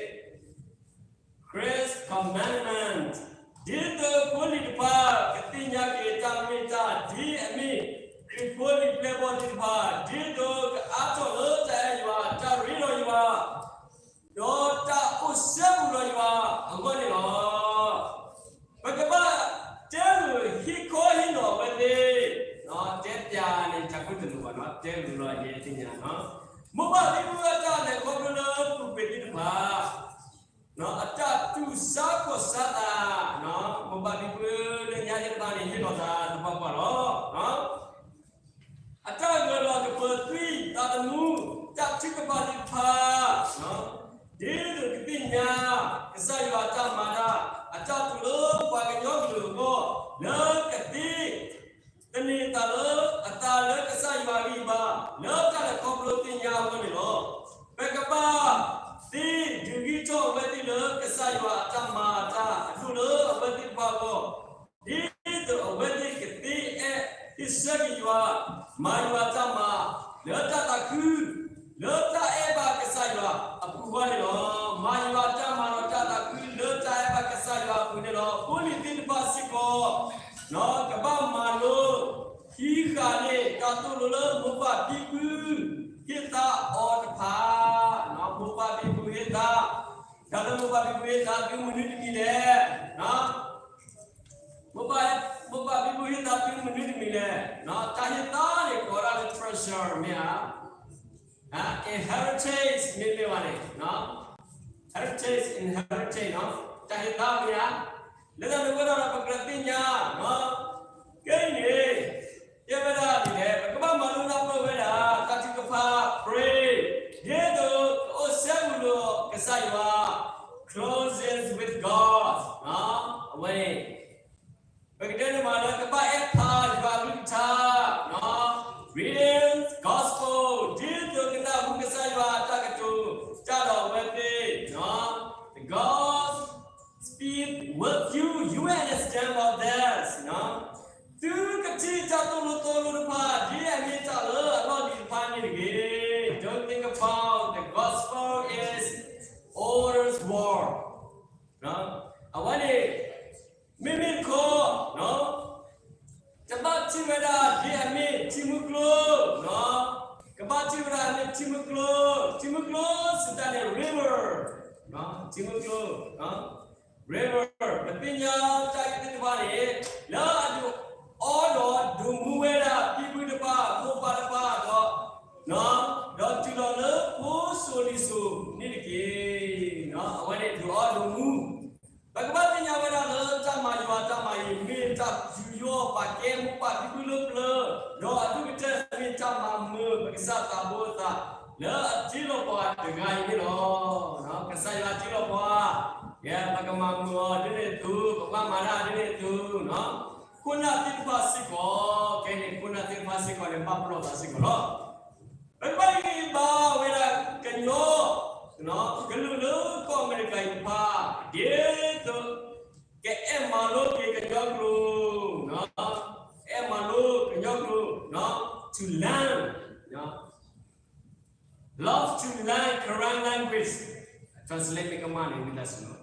Christ commandment, ဒ်သိးဖိလံၤတဖၣ် ကသ့ၣ်ညါက့ၤ တၢ်မ့ၢ်တၢ်ဒ်အမ့ၢ် ခရံာ်ဖိလံၤပျဲၢ်ဘီၣ်သ့ၣ်တဖၣ် ဒ်သိးကအါထီၣ်လၢတၢ်အဲၣ်ယွၤ, တၢ်ရ့ဒီးယွၤ, ဒီးတၢ်အိၣ်စဲဘူးဒီးယွၤအဂီၢ်န့ၣ်လီၤ. ပကဘၣ်တဲဂုာ်ဟ့ၣ်ခီဟ့ၣ်နီၤအဝဲသ့ၣ်, တဲပျးန့ၣ် တၢ်ခိၣ်တလိာ်ဘၣ်နီၤ, တဲဂုာ်လီၤအံၤသ့ၣ်ညါနီၤ, မိၢ်ပၢ်ဖံဖုအတၢ်လဲၤခီဖျိလၢပူၤကွံာ်သ့ၣ်တဖၣ် အတၢ်တူၢ်ဆါခီၣ်ဆါသး, မိၢ်ပၢ်ဖံဖုလၢညါသ့ၣ်တဖၣ်န့ၣ် ဟ့ၣ်လီၤသးသပှၢ်ပှၢ်လီၤ. အတၢ်ဂၢၢ်လီၤကပၢၤသွံၣ်သးသမူ, တၢ်ထုကဖၣ်သ့ၣ်တဖၣ်, ဒ်သိးကသ့ၣ်ညါ ကစၢ်ယွၤအတၢ်မၤတၢ်, အတၢ်တူၢ်လိာ်ပှၤကညီကလုာ်အဂီၢ်, လၢကသ့ သန့ၤသးလၢအသးလၢကစၢ်ယွၤအဂံၢ်အဘါ, လၢတၢ်လဲၤခီဖျိသ့ၣ်ညါအဂီၢ်န့ၣ်လီၤ. ပကဘၣ်သ့ဒုးဂံၢ်ထီၣ်အဝဲသ့ၣ်လၢကစၢ်ယွၤအတၢ်မၤအတၢ်အဒိၣ်လၢအဝဲသ့ၣ်တဖၣ်အဂီၢ်, ဒ်သိးအဝဲသ့ၣ်ကသ့အဲၣ်ဟ့ၣ်ဆၢက့ၤယွၤ, မၤယွၤတၢ်မၤ လၢတၢ်သးခု လၢတၢ်အဲၣ်ဘၣ်ကစၢ်ယွၤအပူၤအဂီၢ်န့ၣ်လီၤ. မၤယွၤတၢ်မၤဒီးတၢ်သးခု လၢတၢ်အဲၣ်ဘၣ်ကစၢ်ယွၤအပူၤန့ၣ်လီၤ. ဖိလံၤသ့ၣ်တဖၣ်စ့ၢ်ကီး ကဘၣ်မၤလိ ဟံးဃာ်န့ၢ်တၢ်သိၣ်လိလၢမိၢ်ပၢ်ဖံဖု ဟ့ၣ်သါအီၤတဖၣ်, မိၢ်ပၢ်ဖံဖုဟ့ၣ်သါ, တၢ်လၢမိၢ်ပၢ်ဖံဖုဟ့ၣ်သါသုမနုၤတမံၤလဲၣ်, မိၢ်ပၢ်, မိၢ်ပၢ်ဖံဖုဟ့ၣ်သါသုမနုၤတမံၤလဲၣ်, တၢ်ဟ့ၣ်သါန့ၣ် ကိးဒၣ်လၢ treasure မ့ၢ်ဧါ, inheritance မ့တမ့ၢ်ဘၣ်န့ၣ်, heritage, inheritance နီၤ, တၢ်ဟ့ၣ်သါမ့ၢ်ဧါ, လၢတၢ်န့ၣ်ဝဲဒၣ်ဒီးပကြၢးသ့ၣ်ညါ, ကဲအံၤန့ၣ်, တဲဝဲဒၣ်ဒ်လဲၣ်, ပကဘၣ်မၤလိနၢ်ပၢၢ်ဝဲဒၣ် တၢ်ထုကဖၣ် pray, ဒ်သိးကအိၣ်စဲဘူးဒီးကစၢ်ယွၤ, closeness with God, အဝဲန့ၣ် ပကတဲန့ၣ်မးလၢ ကဘၣ်အဲၣ်ဖးယွၤအကလုၢ်ကထါ, reading gospel, ဒ်သိးကနၢ်ဟူကစၢ်ယွၤအတၢ်ကတိၤတၢ်ဒီးအဝဲသ့ၣ်, the God speak with you, you understand about this, သုကထံၣ်တၢ်သိၣ်လိသီလိတဖၣ် ဒ်အမ့ၢ်တၢ်လၢအလီၢ်လံၤတဖၣ်န့ၣ်တဂ့ၤ, don't think about the gospel is old world, အဝဲန့ၣ် မ့မ့ၢ်တခီ, တဘၣ်ထံၣ်ဝဲဒၣ်ဒ်အမ့ၢ်ထံမုၢ်ကျိ, ကဘၣ်ထံၣ်ဝဲဒၣ်အမ့ၢ်ထံမုၢ်ကျိ, ထံမုၢ်ကျိစံးတၢ်န့ၣ် river, ထံမုၢ်ကျိ, river, ပသ့ၣ်ညါတၢ်အံၤသ့ၣ်တဖၣ်န့ၣ်, လၢအဒုးအီဒီးဒုးမူဝဲဒၣ်ဖံဖုတဖၣ် မိၢ်ပၢ်တဖၣ်ဒီး, ဒီးတုၤလီၤလၢဖိစိၤလံၤစိၤန့ၣ်တက့ၢ်. အဝဲန့ၣ်ဒုးအီဒုးမူ ပကဘၣ်သ့ၣ်ညါဝဲဒၣ်လၢတၢ်မၤယွၤတၢ်မၤအံၤ မ့ၢ်တၢ်ယူးယီၣ်ပာ်ကဲမိၢ်ပၢ်ဖံဖုလၢပျၢၤ, ဒီးအဒိၣ်ကတၢၢ်မ့ၢ်တၢ်မၤမုာ်ပကစၢ်သးဘိအသး လၢအတ့လီၤပှၤတဂၤအံၤန့ၣ်လီၤ. ကစၢ်ယွၤတ့လီၤပှၤ, ယဲပကမၤမုာ်အီၤဒ်န့ၣ်အသိး, ပကဘၣ်မၤတၢ်ဒ်န့ၣ်အသိး, ခိၣ်နၢ်သ့ၣ်တဖၣ်စ့ၢ်ကီး, ကဲန့ၣ်ခိၣ်နၢ်သ့ၣ်တဖၣ်စ့ၢ်ကီးန့ၣ် ဘၣ်ပလီၢ်သးစ့ၢ်ကီးလီၤ. ပကဘၣ်ဟ့ၣ်ဂံၢ်ဟ့ၣ်ဘါဝဲဒၣ်ကညီကလုာ်လၢကီၢ်အမဲရကၤအံၤတဖၣ်, ဒ်သိးကအဲၣ်မၤလိက့ၤကညီကျိာ်, အဲၣ်မၤလိကညီကျိာ်, to learn, love to learn Karen language, translate မ့ၢ်ကမၣ်န့ၣ် ဝံသးစူၤ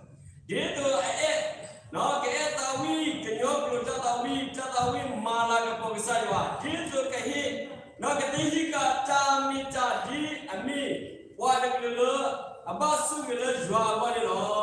လီၤ. ဒ်သိးအအဲၣ်, ကအဲၣ်သးဝံၣ်ကညီကျိာ်တၢ်သးဝံၣ်, တၢ်သးဝံၣ်မၤလၤကပီၤကစၢ်ယွၤ, ဒ်သိးကဟ့ၣ်, ကသ့ဟံးဃာ်တၢ်မ့ၢ်တၢ်ဒ်အမ့ၢ်ပှၤတကလုာ်လၢ အဘၣ်ဆိၣ်ဂ့ၤလၢယွၤအဂီၢ်န့ၣ်လီၤ.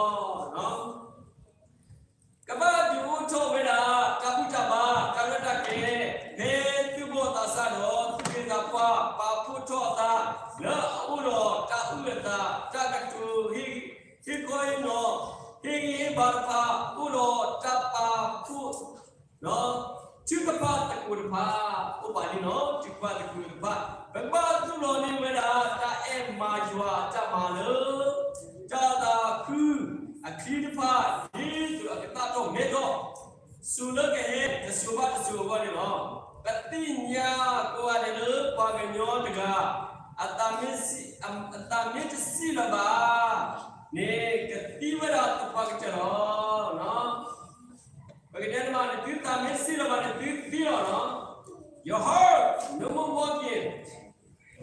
ကဘၣ်ဒုးအိၣ်ထီၣ်ဝဲဒၣ် တၢ်ဘူၣ်တၢ်ဘါ, တၢ်ရဲၣ်တၢ်ကျဲၤ, ဖဲသူၣ်ဘီၣ်သးစၢ်ဒီး သူၣ်က့သးပှၢ် ပာ်ဖှိၣ်ထီၣ်အသး လၢအအိၣ်ဒီးတၢ်အုၣ်အသး, တၢ်ကတိၤဟ့ၣ်, ဟ့ၣ်ခီဟ့ၣ်နီၤ, ဟ့ၣ်ဂံၢ်ဟ့ၣ်ဘါတဖၣ် အိၣ်ဒီးတၢ်ပာ်ဖှိၣ် ထုကဖၣ်သကိးတဖၣ်, အိၣ်ပာ်လံနီၤ, ထုကဖၣ်သကိးတဖၣ်, ပကဘၣ်သူၣ်လီၤန့ၢ်ဝဲဒၣ် တၢ်အဲၣ်မၤယွၤအတၢ်မၤလၢ တၢ်သးခုအချံတဖၣ်, ဒ်သိးအကသၣ်ထီၣ်မဲထီၣ်, စိၤလၢကဟဲ တစိၤဘၣ်တစိၤအဂီၢ်န့ၣ်လီၤ. ပသ့ၣ်ညါကိးဂၤဒဲးလၢပှၤကညီတဂၤ အသးမ့ၢ်တဆံးလၢၤဘၣ်န့ၣ် ကသံဝဲဒၣ်သပှၢ်ကတၢၢ်လီၤ. ပကတဲန့ၣ်မး နသုသးမ့ၢ်ဆံးလၢၤဘၣ်န့ၣ် သုသံလီၤနီၤ. Your heart, no more walking.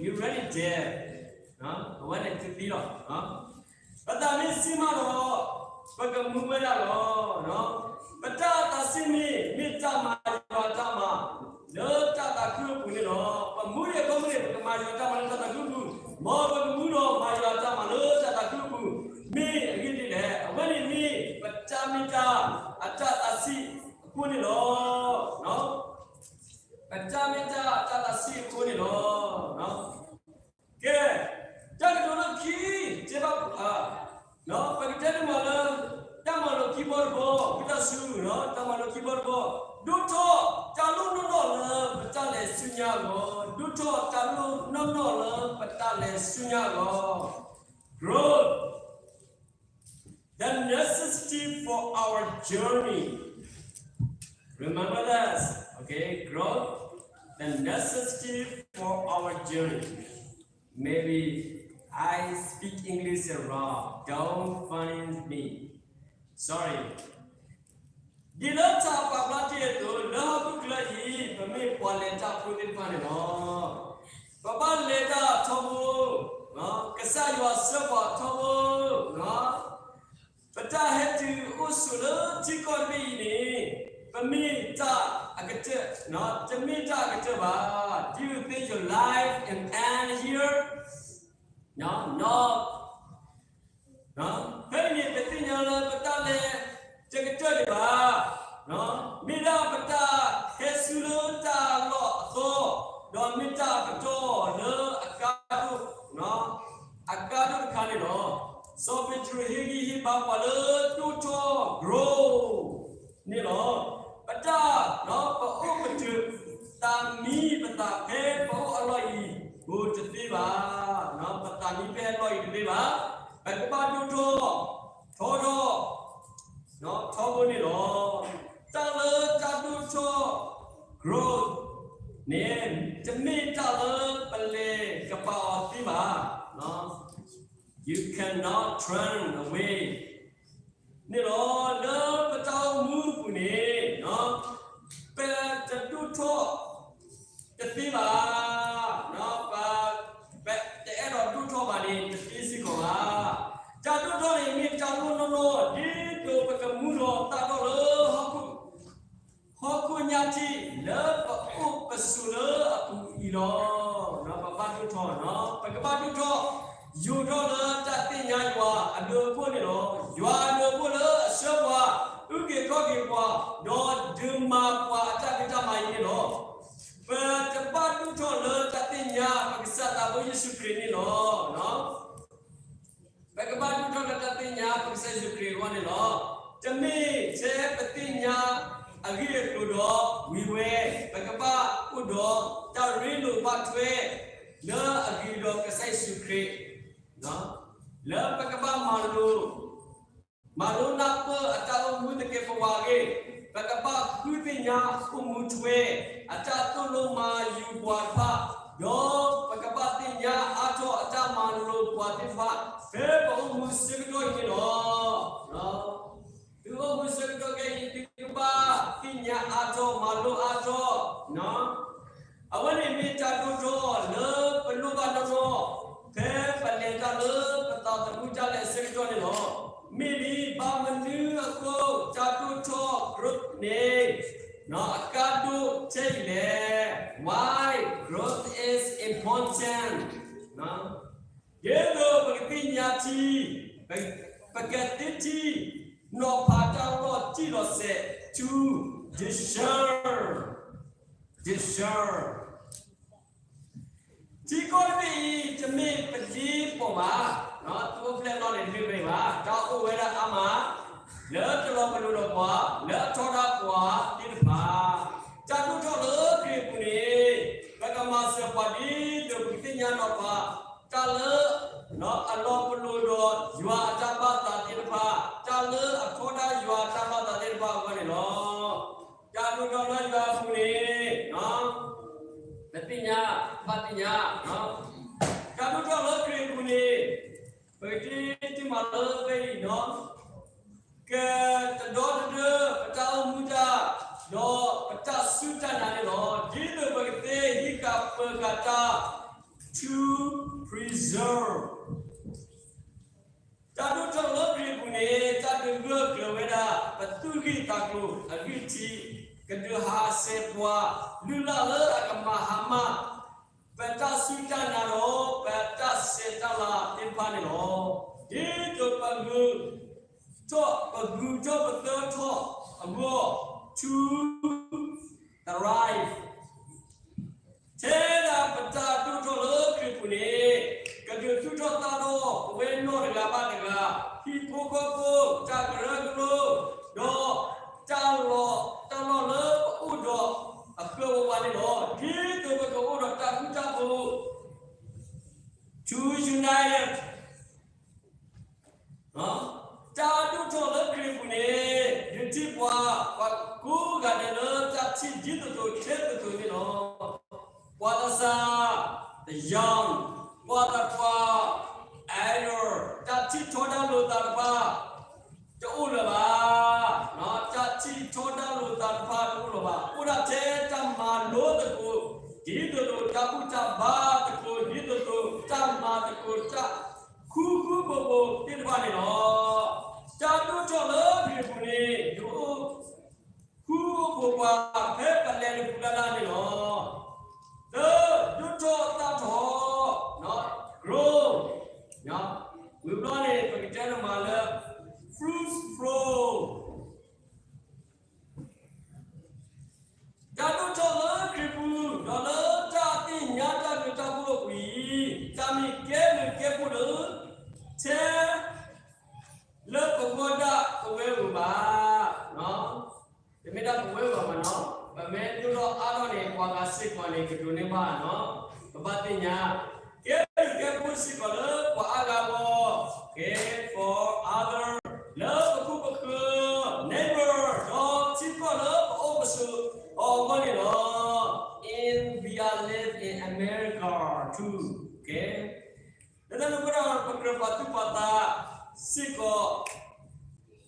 You already dead. အဝဲန့ၣ်တသံလီၤ. ပသးမ့ၢ်ဆံးမးဒီး ပကမူဝဲဒၣ်လီၤ. ပတၢ်သးဆံးမ့ၢ် မ့ၢ်တၢ်မၤယွၤတၢ်မၤ လၢတၢ်သးခုအပူၤန့ၣ်လီၤ. ပမူဒံးအဖီခိၣ်န့ၣ် ပကမၤယွၤတၢ်မၤလၢတၢ်သးခုအပူၤ, မ်ပကမူဒီးမၤယွၤတၢ်မၤလၢတၢ်သးခုအပူၤ, မ့ၢ်အဂ့ၢ်ဒ်လဲၣ်. အဝဲန့ၣ်မ့ၢ်ပတၢ်မ့ၢ်တၢ်အတၢ်သးဆံးအဃိန့ၣ်လီၤ. ပတၢ်မ့ၢ်တၢ်အတၢ်သးဆံးအဃိန့ၣ်လီၤ. ကဲ, တၢ်ကတိၤလၢခံ, ကဲဘၣ်, ပကတဲတမံၤလၢ တၢ်မၤလိာ်ခံဘီတဘီ, ဝံသးစူၤ, တၢ်မၤလိာ်ခံဘီတဘီ, ဒိၣ်ထီၣ်တၢ်လိၣ်နီၢ်နီၢ်လၢပတၢ်လဲၤဆူညါအဂီၢ်, ဒိၣ်ထီၣ်တၢ်လိၣ်နီၢ်နီၢ်လၢပတၢ်လဲၤဆူညါအဂီၢ်, growth, the necessity for our journey. Remember this, okay? Growth, the necessity for our journey. Maybe I speak English wrong. Don't find me. Sorry. ဒ်လၢတၢ်ပာ်ဖျါတ့ၢ်အသိး လၢဟီၣ်ခိၣ်ချၢအံၤ ပမ့ၢ်ပှၤလဲၤတၢ်ဖိသ့ၣ်တဖၣ်န့ၣ်လီၤ. ပဘၣ်လဲၤတၢ်ထီဘိ, ကစၢ်ယွၤဆှၢပှၤထီဘိ, ပတၢ်ဟဲတုၤအိၣ်ဆိးလၢထံကီၢ်တဘ့ၣ်အံၤန့ၣ် ပမ့ၢ်တၢ်အကတၢၢ်, တမ့ၢ်တၢ်အကတၢၢ်ဘၣ်. Do you think your life and end here? No, no. ဖဲအံၤန့ၣ် ပသ့ၣ်ညါလၢပတၢ်လဲၤတကတၢၢ်ဒံးဘၣ်. မ့ၢ်ဒၣ်ပတၢ်ဟဲဆူလၢတၢ်လီၢ်အသီ, ဒီးမ့ၢ်တၢ်အကတီၢ်လၢအကါဒိၣ်, အကါဒိၣ်တခါန့ၣ်လီၤ. စီၤပ့းတရူးဟ့ၣ်ဂံၢ်ဟ့ၣ်ဘါပှၤလၢဒိၣ်ထီၣ် growth န့ၣ်လီၤ. ပတၢ်, ပအိၣ်ကတၢၢ်သးမံပသးဖဲပအိၣ်အလီၢ်အံၤ ပတသ့ဘၣ်. ပသးမံဖဲအလီၢ်အံၤတသ့ဘၣ်. ပကဘၣ်ဒိၣ်ထီၣ်, ထီထီၣ်, ထီဘိန့ၣ်လီၤ. တၢ်လၢတၢ်ဒိၣ်ထီၣ် growth န့ၣ် တမ့ၢ်တၢ်လၢပလဲၤကပာ်အီၤသ့ဘၣ်. You cannot turn away န့ၣ်လီၤ. လၢပတၢ်အိၣ်မူအပူၤန့ၣ် ပတဒိၣ်ထီၣ်တသ့ဘၣ်. ပတအဲၣ်ဒိးဒိၣ်ထီၣ်ဘၣ်န့ၣ် တသ့စ့ၢ်ကီးဘၣ်. တၢ်ဒိၣ်ထီၣ်န့ၣ်မ့ၢ်တၢ်လိၣ်နီၢ်နီၢ် ဒ်သိးပကမူဒီးသးဒီၣ်လၢ ဟီၣ်ခိၣ်ညါထံး လၢပအိၣ်ပဆိးလၢအပူၤအံၤလီၤ. ပဘၣ်ဒိၣ်ထီၣ်, ပကဘၣ်ဒိၣ်ထီၣ် ယိာ်ထီၣ်လၢတၢ်သ့ၣ်ညါယွၤအဘျုးအဖှိၣ်န့ၣ်လီၤ. ယွၤအဘျုးအဖှိၣ်လၢအဆှၢပှၤ, အုၣ်က့ၤခီၣ်က့ၤပှၤ, ဒီးဒုးမၤပှၤအတၢ်ဖံးတၢ်မၤအံၤန့ၣ်လီၤ. ပတဘၣ်ဒိၣ်ထီၣ်လၢတၢ်သ့ၣ်ညါပကစၢ်သးဘိယ့ၣ်ၡူးခရံာ်န့ၣ်လီၤ. ပကဘၣ်ဒိၣ်ထီၣ်လၢတၢ်သ့ၣ်ညါပကစၢ်ယ့ၣ်ၡူးခရံာ်အဂီၢ်န့ၣ်လီၤ. တမ့ၢ်ထဲပသ့ၣ်ညါအဂ့ၢ်အကျိၤဒီးဝံၤဝဲ, ပကဘၣ်အိၣ်ဒီးတၢ်ရ့လိာ်ဘၣ်ထွဲ လၢအဂ့ၤဒီးကစၢ်ယ့ၣ်ၡူးခရံာ်, လၢပကဘၣ်မၤလိ မၤလိနၢ်ပၢၢ်အတၢ်အိၣ်မူသကဲးပဝးအဂ့ၢ်, ပကဘၣ်ဃုသ့ၣ်ညါအိၣ်မူထွဲ အတၢ်သိၣ်လိမၤယူၤပှၤတဖၣ်, ဒီးပကဘၣ်သ့ၣ်ညါအါထီၣ်အတၢ်မၤလိပှၤသ့ၣ်တဖၣ် ဖဲပအိၣ်မူဆၢကတီၢ်အံၤန့ၣ်လီၤ. သုအိၣ်မူဆၢကတီၢ်ခဲအံၤ သုကဘၣ်သ့ၣ်ညါအါထီၣ် မၤလိအါထီၣ် အဝဲန့ၣ်မ့ၢ်တၢ်ဒိၣ်ထီၣ်လၢပလိၣ်ဘၣ်နီၢ်နီၢ် ဖဲပလဲၤတၢ်လၢပသးသမူတၢ်လဲၤအဆၢကတီၢ်န့ၣ်လီၤ. မ့ၢ်လံ ဘၣ်မနုၤအဃိ တၢ်ဒိၣ်ထီၣ် growth န့ၣ် အကါဒိၣ်ထဲအံၤလဲၣ်. Why growth is important. ဒ်သိးပကသ့ၣ်ညါထံ, ပကသ့ၣ်ထံနီၤဖးတၢ်လီၤတံၢ်လီၤဆဲး to discern, discern ထံကီၢ်တဘ့ၣ်အံၤ တမ့ၢ်ပဒ့ပိာ်ဘၣ်, တအိၣ်ဖျဲၣ်လီၤန့ၣ်တမ့ၢ်ဘၣ်, တၢ်အိၣ်ဝဲဒၣ်အါမး လၢတလီၤပလိာ်ဒီးပှၤ လၢအထီဒါပှၤသ့ၣ်တဖၣ်. တၢ်ဒိၣ်ထီၣ်လၢခရံာ်အပူၤန့ၣ် ပကမၤစၢၤပှၤဒ်သိးပကသ့ၣ်ညါနီၤဖး တၢ်လၢအလီၤပလိာ်ဒီးယွၤအတၢ်ဘၣ်သးသ့ၣ်တဖၣ်, တၢ်လၢအထီဒါယွၤအတၢ်ဘၣ်သးသ့ၣ်တဖၣ်အဂီၢ်န့ၣ်လီၤ. တၢ်ဒိၣ်ထီၣ်လၢယွၤအပူၤန့ၣ် ပသ့ၣ်ညါ, ဘၣ်သ့ၣ်ညါ, တၢ်ဒိၣ်ထီၣ်လၢခရံာ်အပူၤန့ၣ် ပကတ့တ့ၢ်မးလၢဖဲအံၤနီၤ ကတဒီတဒၢ ပတၢ်အိၣ်မူတၢ် ဒီးပတၢ်စူၢ်တၢ်နာ်န့ၣ်လီၤ. ဒ်သိးပကသ့ဟံးဃာ်ပၢၤဃာ်တၢ် ထူ preserve. တၢ်ဒိၣ်ထီၣ်လၢခရံာ်ပူၤန့ၣ် တၢ်ဒုးဂၢၢ်ကျၢၤဝဲဒၣ် ပသူၣ်ဂံၢ်သးကျိၤအဂံၢ်ထံး, ကဒုးဟးဆှဲးပှၤလုၢ်လၢ်လၢအကမၤဟါမၢ် ပတၢ်စူၢ်တၢ်နာ်ဒီး ပတၢ်ဆဲးတၢ်လၤသ့ၣ်တဖၣ်န့ၣ်လီၤ. ဒ်သိးပဂုၤထီၣ် ပဂုၤထီၣ်ပသၢထီၣ်အဂီၢ် to thrive. ထဲဒၣ်ပတၢ်ဒိၣ်ထီၣ်လၢခရံာ်ပူၤန့ၣ် ကဒုးသူၣ်ထီၣ်သၣ်ထီၣ်ပဝဲနီၢ်တဂၤဘၣ်တဂၤ, ဟံၣ်ဖိဃီဖိ, တၢ်ကရၢကရိ, ဒီးတၢ်လီၢ်, တၢ်လီၢ်လၢပအိၣ်ဒီးအဃၢၤဝးဝးန့ၣ်လီၤ. ဒ်သိးပကအိၣ်ဒီးတၢ်ဃူတၢ်ဖိး to unite တၢ်ဒိၣ်ထီၣ်လၢခရံာ်ပူၤန့ၣ် ဒုးထံၣ်ပှၤ ပှၤကိးဂၤဒဲးလၢတၢ်ထံၣ်ဒ်သိးသိးထဲသိးသိးန့ၣ်လီၤ. ပှၤသးစၢ်, the young, ပှၤသးပှၢ်, elder, တၢ်ထံၣ်ထီဒါလိာ်သးတဖၣ် တအိၣ်လၢၤဘၣ်. တၢ်ထံၣ်ထီဒါလိာ်သးတဖၣ်တအိၣ်လၢၤဘၣ်. အိၣ်ဒၣ်ထဲတၢ်မၤလိသကိး, ဒ်သိးသိးတၢ်ဘူၣ်တၢ်ဘါသကိး, ဒ်သိးသိးတၢ်မၤသကိး တၢ်ဃူဃူဖိးဖိးသ့ၣ်တဖၣ်န့ၣ်လီၤ. တၢ်ဒိၣ်ထီၣ်လၢခရံာ်ပူၤန့ၣ် ဒုးအိၣ်ဃူအိၣ်ဖိးပှၤ ဖဲပလဲၤတပူၤလၢ်လၢ်န့ၣ်လီၤ. သၢ, ဒိၣ်ထီၣ်သၣ်ထီၣ်, grow, ဝံၤဘျီန့ၣ် ပကတဲတမးလၢ fruitful. တၢ်ဒိၣ်ထီၣ်လၢခရံာ်ပူၤ ဒီးလၢတၢ်သ့ၣ်ညါတၢ်ဘျုးတၢ်ဖှိၣ်အပူၤအံၤ, တၢ်မ့ၢ်ကဲဘျုးကဲဖှိၣ်လၢ ထဲ လၢပဂီၢ်ဒၣ်ပဝဲဧိၤဘၣ်. တမ့ၢ်ဒၣ်ပဝဲဧိၤဘၣ်နီၤ, ပမ့ၢ်ဒိၣ်ထီၣ်အါထီၣ်န့ၣ် ပှၤဂၤစ့ၢ်ကီးန့ၣ် ကဒိးန့ၢ်ဘၣ်နီၤ. ပဘၣ်သ့ၣ်ညါ ကဲဘျုးကဲဖှိၣ်စ့ၢ်ကီးလၢပှၤအါဂၤအဂီၢ်, ကဲ for other, လၢပခိၣ်ပဃၢၤ neighbor, ဒီးထံကီၢ်လၢပအိၣ်ပဆိးအီၤအဂီၢ်န့ၣ်လီၤ. And we are live in America too. ကဲ လၢတၢ်န့ၣ်အဃိဒီး ပကြၢးပာ်သူၣ်ပာ်သးစ့ၢ်ကီး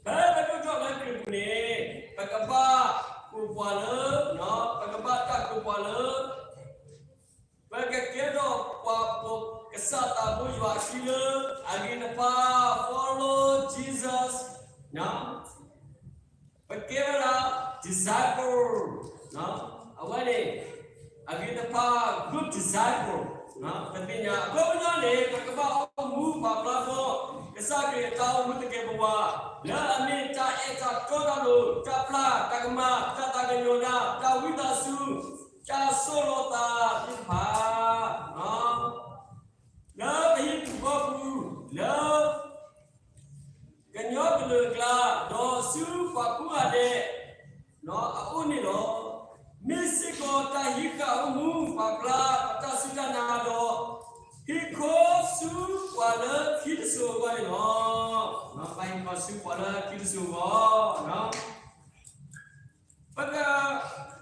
ဖဲပဒိၣ်ထီၣ်လၢခရံာ်ပူၤန့ၣ် ပကဘၣ်ကိးပှၤလၢ, ပကဘၣ်တၢ်ကိးပှၤလၢ ပကကဲထီၣ်ပှၤပိာ်ကစၢ်သးဘိယွၤအခံလၢအဂ့ၤတဖၣ်, follow Jesus. ပကဲဝဲဒၣ် disciple, အဝဲန့ၣ် အဂ့ၤတဖၣ် good disciple, ပသ့ၣ်ညါ အခီပညီန့ၣ် ပကဘၣ်အိၣ်မူပာ်ဖျါထီၣ် ကစၢ်ခရံာ်အတၢ်အိၣ်မူသကဲးပဝး လၢအမ့ၢ်တၢ်အဲၣ်တၢ်တီတၢ်လိၤ တၢ်ပျၢ်တၢ်ကမၣ် တၢ်သးကညီၤတၢ် တၢ်ဝံသးစူၤ တၢ်ဆိၣ်လီၤသးသ့ၣ်တဖၣ် လၢပဟံၣ်ပူၤဃီပူၤ လၢကညီကလုာ်အကျါ ဒီးဆူပှၤကိးဂၤဒဲး အအိၣ်န့ၣ်လီၤ. မ့ၢ်စ့ၢ်ကီးတၢ်ဟံးဃာ်အိၣ်မူပာ်ဖျါ ပတၢ်စူၢ်တၢ်နာ်ဒီး ဟံးခီဆူပှၤလၢခံတစိၤအဂီၢ်န့ၣ်လီၤ. ပဟံးခီဆူပှၤလၢခံတစိၤအဂီၢ် ပက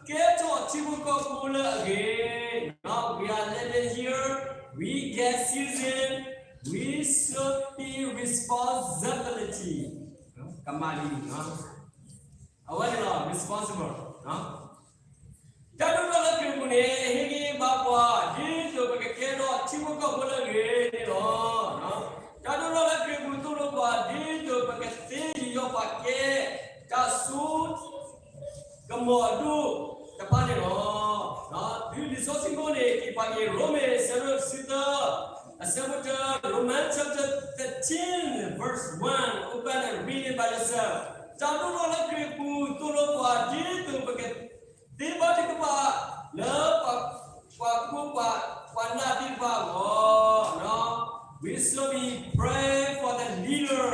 ကဲထီၣ်ထံဖိကီၢ်ဖိလၢအဂ့ၤ, we are living here, we get citizen, we should be responsibility. ကမၤလံ, အဝဲန့ၣ်လီၤ responsible. တၢ်ဒိၣ်ထီၣ်လၢခရံာ်ပူၤန့ၣ် ဟ့ၣ်ဂံၢ်ဘါပှၤ ဒ်သိးပကကဲထီၣ်ထံဖိကီၢ်ဖိလၢအဂ့ၤန့ၣ်လီၤ. တၢ်ဒိၣ်ထီၣ်လၢခရံာ်ပူၤသိၣ်လိပှၤ ဒ်သိးပကသ့ယူးယီၣ်ပာ်ကဲ တၢ်စိ ကမီၤအဒိၣ်တဖၣ်န့ၣ်လီၤ. တုၤလံာ်စီဆှံဖိန့ၣ် က့ၤပာ်က့ၤ ရိမ့ၤ အဆၢဒိၣ်တဆံသၢ, အဆၢဖိတၢ, Romans chapter thirteen, verse one, open and read it by yourself. တၢ်ဒိၣ်ထီၣ်လၢခရံာ်ပူၤသိၣ်လိပှၤ ဒ်သိးပကသ့ဘၣ်ထုကဖၣ်လၢ ပှၤကိးပှၤ ပှၤနာ်သ့ၣ်တဖၣ်အဂီၢ်, we should be pray for the leader.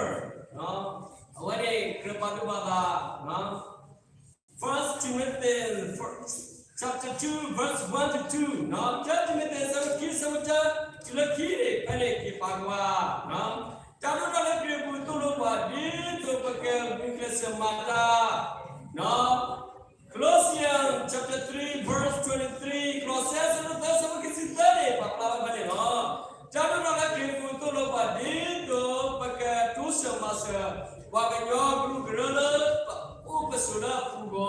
အဝဲန့ၣ် ကြၢးပာ်သူၣ်ပာ်သး First Timothy chapter two, verse one to two, တၢတံၤမသ့း အဆၢဒိၣ်ခံ အဆၢဖိတၢ တုၤလၢခံန့ၣ် ဖဲန့ၣ်က့ၤပာ်ကွၢ်, တၢ်ဒိၣ်ထီၣ်လၢခရံာ်ပူၤသိၣ်လိပှၤ ဒ်သိးပကဂုာ်ကျဲးစၢးမၤတၢ် Colossians chapter three, verse twenty-three, ကလီးစဲ အဆၢဒိၣ်သၢ အဆၢဖိခံဆံသၢန့ၣ် ပာ်ဖျါဝဲဖဲန့ၣ်လီၤ. တၢ်ဒိၣ်ထီၣ်လၢခရံာ်ပူၤသိၣ်လိပှၤ ဒ်သိးပကတိစၢၤမၤစၢၤ ပှၤကညီကရူၢ်ကရၢလၢ ပအိၣ်ပဆိးလၢအပူၤ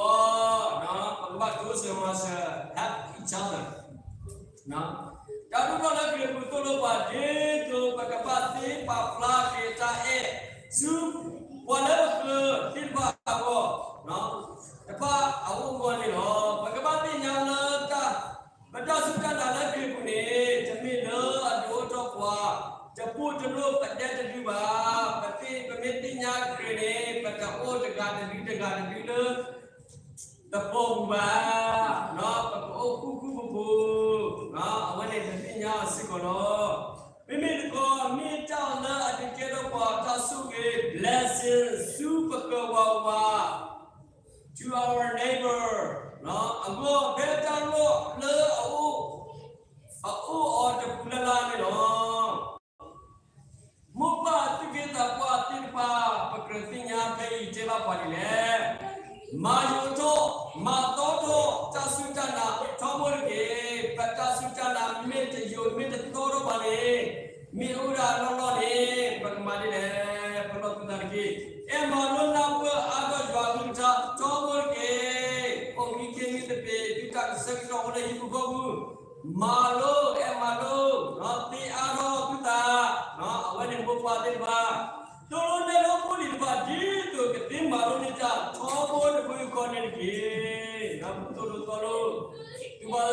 အဂီၢ်, ပကဘၣ်တိစၢၤမၤစၢၤ help each other. တၢ်ဒိၣ်ထီၣ်လၢခရံာ်ပူၤသိၣ်လိပှၤ ဒ် ပာ်ဖျါက့ၤတၢ်အဲၣ်ဆူ ပှၤလၢပဃၢၤသ့ၣ်တဖၣ်အဂီၢ် တဖၣ်အအိၣ်အဂီၢ်န့ၣ်လီၤ. ပကဘၣ်သ့ၣ်ညါလၢတၢ် ပတၢ်စူၢ်တၢ်နာ်လၢခရံာ်ပူၤန့ၣ် တမ့ၢ်လၢအဒုးအိၣ်ထီၣ်ပှၤ တပိၢ်တလိၣ်ပဒဲတဒုဘၣ်. ပသ့ၣ် ပမ့ၢ်သ့ၣ်ညါခရံာ်န့ၣ် ပတအိၣ်တဂၤတဒုတဂၤတဒုလၢ တပိၢ်ပူၤဘၣ်, ပကအိၣ်ဃူဃူဖိးဖိး, အဝဲန့ၣ်ပသ့ၣ်ညါအီၤစ့ၢ်ကီးလီၤ. မ့မ့ၢ်တခီ မ့ၢ်တၢ်လၢအဒုးကဲထီၣ်ပှၤတၢ်ဆိၣ်ဂ့ၤ blessing ဆူပဃၢၤဝးဝး to our neighbor အဂီၢ် ဖဲတၢ်လီၢ်လၢအအိၣ် အအိၣ်အီၤတပူၤလၢ်လၢ်န့ၣ်လီၤ. မိၢ်ပၢ်သူၣ်က့သးပှၢ်သ့ၣ်တဖၣ် ပကြၢးသ့ၣ်ညါဖဲအံၤတဲဘၣ်ပှၤဒ်လဲၣ်. မၤယိာ်ထီၣ် မၤသီထီၣ် တၢ်စူၢ်တၢ်နာ်ထီဘိတက့ၢ်. ပတၢ်စူၢ်တၢ်နာ်မ့ၢ်တယိာ်မ့ၢ်တသီထီၣ်ဘၣ်န့ၣ် မ့ၢ်အိၣ်ဒၣ်လီၢ်လီၢ်န့ၣ် ပကမၤဒ်လဲၣ်. ပလီၢ်သုသးတက့ၢ်. အဲၣ်မၤလိနၢ်ပၢၢ်အါထီၣ်ယွၤအကလုၢ်ကထါထီဘိတက့ၢ်. အိၣ်မံခ့မံသပ့ၤ သုတၢ်ကဆှဲကဆှီအဃိလၢဟံၣ်ပူၤဃီပူၤ မၤလိ အဲၣ်မၤလိ သ့အါထီၣ်သုသး, အဝဲန့ၣ်မိၢ်ပၢ်သ့ၣ်တဖၣ် သိၣ်လိနဲၣ်လိဖိလံၤတဖၣ် ဒ်သိးကသ့မၤလိန့ၢ်တၢ်ထီဘိတဖုဃီန့ၣ်တက့ၢ်. သုသိၣ်လိ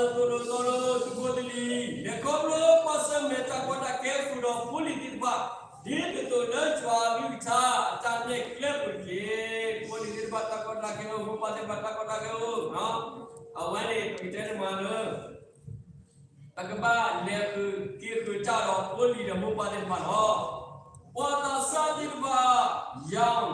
သီလိ သုဘၣ်သိၣ်လိသီလိ သုဖိသလံၤ လဲၤခီဖျိကွၢ်ဆၢၣ်မဲာ်တၢ်ကီတၢ်ခဲဃုာ်ဒီးဖိလံၤသ့ၣ်တဖၣ် ဒ်သိးသိးလၢယွၤအကလုၢ်ကထါအတၢ်နဲၣ်ကျဲပူၤတက့ၢ်. ဖိလံၤသ့ၣ်တဖၣ်တၢ်ကီတၢ်ခဲအိၣ် မိၢ်ပၢ်သ့ၣ်တဖၣ်တၢ်ကီတၢ်ခဲအိၣ်, အဝဲန့ၣ် ပကတဲန့ၣ်မးလၢ ပကဘၣ်လဲၤဃုာ်က့ၤဃုာ်တၢ်ဒီးဖိလံၤဒီးမိၢ်ပၢ်သ့ၣ်တဖၣ်လီၤ. ပှၤသးစၢ်သ့ၣ်တဖၣ် ယၤ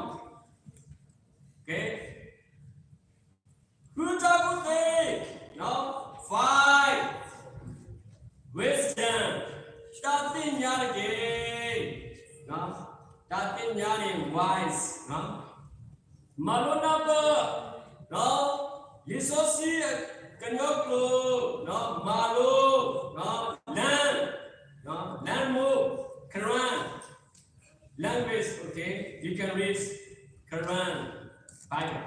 ဃုတၢ်ကူၣ်သ့, five, wisdom, တၢ်သ့ၣ်ညါတက့ၢ်. တၢ်သ့ၣ်ညါန့ၣ် wise, မၤလိနၢ်ပၢၢ်, လံာ်စီဆှံကညီကျိာ်, မၤလိ, learn, learn more, Quran, language, okay, you can read Quran, Bible.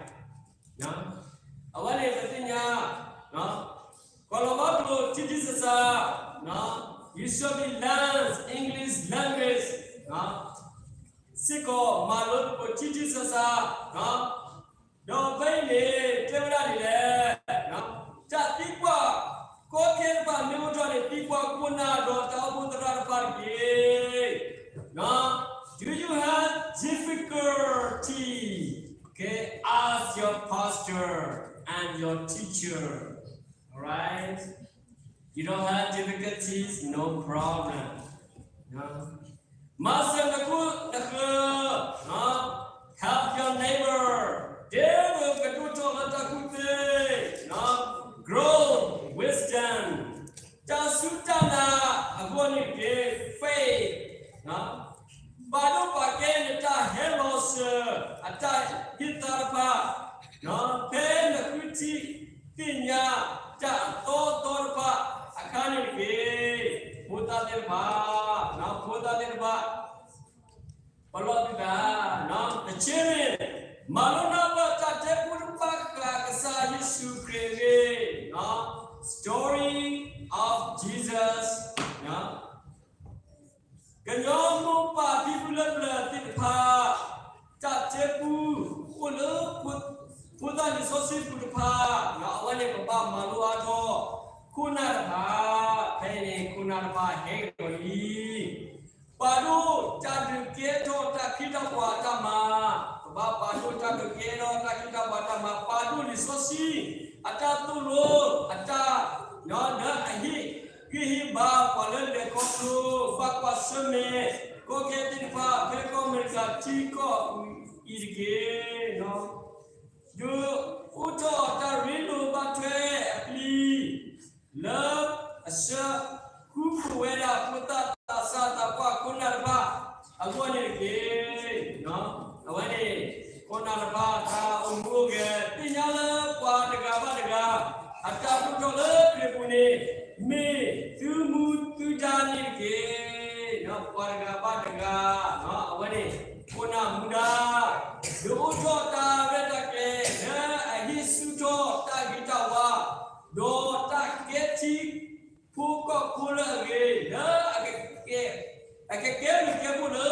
အဝဲန့ၣ်ပသ့ၣ်ညါ, ကီၢ်လီၤဘၣ်ကျိာ်ထံထံဆးဆး, you should be learn English language, စ့ၢ်ကီးမၤလိသကိးထံထံဆးဆး, ဒီးဖဲအံၤန့ၣ် တဲဝဲဒၣ်ဒ်လဲၣ်, တၢ်သံကွၢ်ကီခဲတဖၣ်မ့ၢ်အိၣ်ထီၣ်န့ၣ် သံကွၢ်ခိၣ်နၢ်ဒီးတၢ်အိၣ်ဖှိၣ်သရၣ်တဖၣ်တက့ၢ်. Do you have difficulty? Okay, ask your pastor and your teacher. All right? You don't have difficulties, no problem. မၤစၢၤနခိၣ်နဃၢၤ, help your neighbor, ဒ်သိးကဒိၣ်ထီၣ်လၢတၢ်ကူၣ်သ့, grow wisdom, တၢ်စူၢ်တၢ်နာ်အဂီၢ်န့ၣ်တက့ၢ်, faith, ပာ်ဒိၣ်ပာ်ကဲနတၢ်ဟဲလီၤစၢၤ အတၢ်ဟ့ၣ်သါတဖၣ်, ဖဲနဃုထံၣ်သ့ၣ်ညါတၢ်အသီအသီတဖၣ်အခါန့ၣ်တက့ၢ်. ဖိသၣ်သ့ၣ်တဖၣ်, ဖိသၣ်သ့ၣ်တဖၣ် ပလီၢ်သုသး, the children, မၤလိနၢ်ပၢၢ်တၢ်တဲပူတဖၣ်ဃာ်ကစၢ်ယ့ၣ်ၡူးခရံာ်အဂ့ၢ်, story of Jesus, ကညီမိၢ်ပၢ်ဖံဖုလၢပျၢၤသ့ၣ်တဖၣ် တၢ်တဲပူအိၣ်လၢ ဖိသၣ်လံာ်စီဆှံပူၤတဖၣ်, အဝဲန့ၣ်ပဘၣ်မၤလိအါထီၣ် ခိၣ်နၢ်တဖၣ်, ဖဲအံၤန့ၣ် ခိၣ်နၢ်တဖၣ်ဟဲက့ၤလီၤလံ ပာ်ဒိၣ်တၢ်ဒုးကဲထီၣ်တၢ်ခ့တၢ်ပှၤအတၢ်မၤ, ပဘၣ်ပာ်ဒိၣ်တၢ်ဒုးကဲထီၣ်တၢ်ခ့တၢ်ပှၤအတၢ်မၤ, ပာ်ဒိၣ်လံာ်စီဆှံ အတၢ်သိၣ်လိ အတၢ် လၢအဟ့ၣ်ဂံၢ်ဟ့ၣ်ဘါပှၤလၢလဲၤခီဖျိ ဘၣ်ကွၢ်ဆၢၣ်မဲာ် ကီခဲသ့ၣ်တဖၣ် ဖဲကီၢ်အမဲရကၤထံကီၢ်အံၤတက့ၢ်. ဒုးအိၣ်ထီၣ်တၢ်ရ့လိာ်ဘၣ်ထွဲအပျံၤ လၢအဆှၢဃူဖိးဝဲဒၣ် ဖိသၣ်သးစၢ်သးပှၢ်ခိၣ်နၢ်တဖၣ်အဂီၢ်န့ၣ်တက့ၢ်. အဝဲန့ၣ် ခိၣ်နၢ်တဖၣ်တၢ်အိၣ်မူအိၣ်ဂဲၤ သ့ၣ်ညါလၢပှၤတဂၤဘၣ်တဂၤ အတၢ်ဘူၣ်ထီၣ်လၢခရံာ်ပူၤန့ၣ် မ့ၢ်သုမူသုဒါန့ၣ်တက့ၢ်. ပှၤတဂၤဘၣ်တဂၤ အဝဲန့ၣ် ခိၣ်နၢ်မူဒါ ဒုးအိၣ်ထီၣ်တၢ်ရဲၣ်တၢ်ကျဲၤ လၢအဟ့ၣ်ဆူၣ်ထီၣ်တၢ်ဂ့ၤတၢ်ဝါ ဒီးတၢ်ကဲထံဖိကီၢ်ဖိလၢအဂ့ၤ လၢအကကဲ အကကဲဘျုးကဲဖှိၣ်လၢ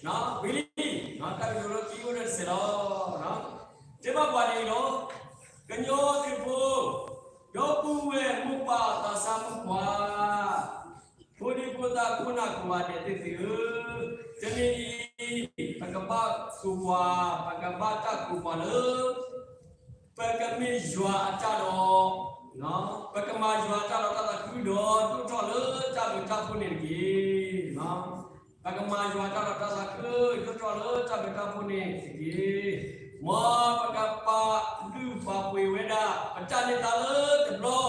ဝံၤလံ, တၢ်ကတိၤလၢခံအိၣ်ဒီးတစဲးလီၤ. တဲဘၣ်ပှၤဒ်အံၤလီၤ, ကညီတံၤဖိ, ဒီပုၢ်ဝဲၢ်မိၢ်ပၢ်သးစၢ်မုၣ်ခွါ, ဖိဒံဖိသၣ်ခိၣ်နၢ်ကိးဂၤဒဲးသ့ၣ်သုဧၢ, တနံၤအံၤ ပကဘၣ်ကိးပှၤ, ပကဘၣ်တၢ်ကိးပှၤလၢ ပကမ့ၢ်ယွၤအတၢ်ဒီး, ပကမၤယွၤအတၢ်ဒီးတၢ်သးခုဒီး ဒိၣ်ထီၣ်လၢတၢ်ဘျုးတၢ်ဖှိၣ်န့ၣ်တက့ၢ်. ပကမၤယွၤအတၢ်ဒီးတၢ်သးခု, ဒိၣ်ထီၣ်လၢတၢ်ဘျုးတၢ်ဖှိၣ်န့ၣ်တက့ၢ်. မ်ပကပာ်လုၢ်ပာ်ပှ့ၤဝဲဒၣ် ပတၢ်န့ၢ်သါလၢတဘျီ,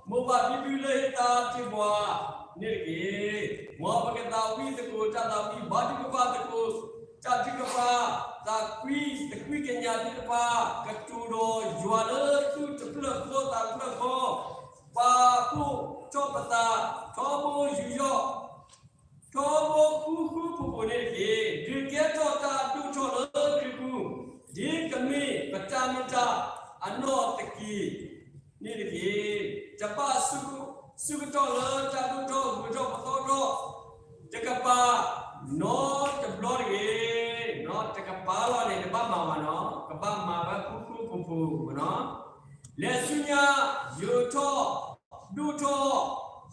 မိၢ်ပၢ်ဖံဖုလၢဟ့ၣ်သါတ့ၢ်ပှၤန့ၣ်တက့ၢ်. မ်ပကသးဝံၣ်သကိးတၢ်သးဝံၣ်, ဘါထုကဖၣ်သကိးတၢ်ထုကဖၣ်, သးကွံသကွံကညးသ့ၣ်တဖၣ် ကတိၤဒီးယွၤလၢသူၣ်တဖျၢၣ်ဃီသးတဖျၢၣ်ဃီ, ပာ်ဖှိၣ်ထီၣ်ပသး, ထီဘိယူးယီၣ်, ထီဘိဃူဃူဖိးဖိးန့ၣ်တက့ၢ်. ဒုးကဲထီၣ်တၢ်ဒိၣ်ထီၣ်လၢခရံာ်ပူၤ, ဒ်ကမ့ၢ်ပတၢ်မ့ၢ်တၢ်အနီၢ်တက့ၢ်န့ၣ်တက့ၢ်. တဘၣ်ဆၢကတီၢ်လၢတၢ်ဒိၣ်ထီၣ်ဂုၤထီၣ်ပသီထီၣ်, တကပၤနီတဘျီတဂ့ၤ. တကပၤလီၤန့ၣ် တဘၣ်မၤဘၣ်နီၤ, ကဘၣ်မၤဝဲဃူဃူဖိးဖိးမ့ၢ်နီၤ. လဲၤဆူညါယိာ်ထီၣ်ဒိၣ်ထီၣ်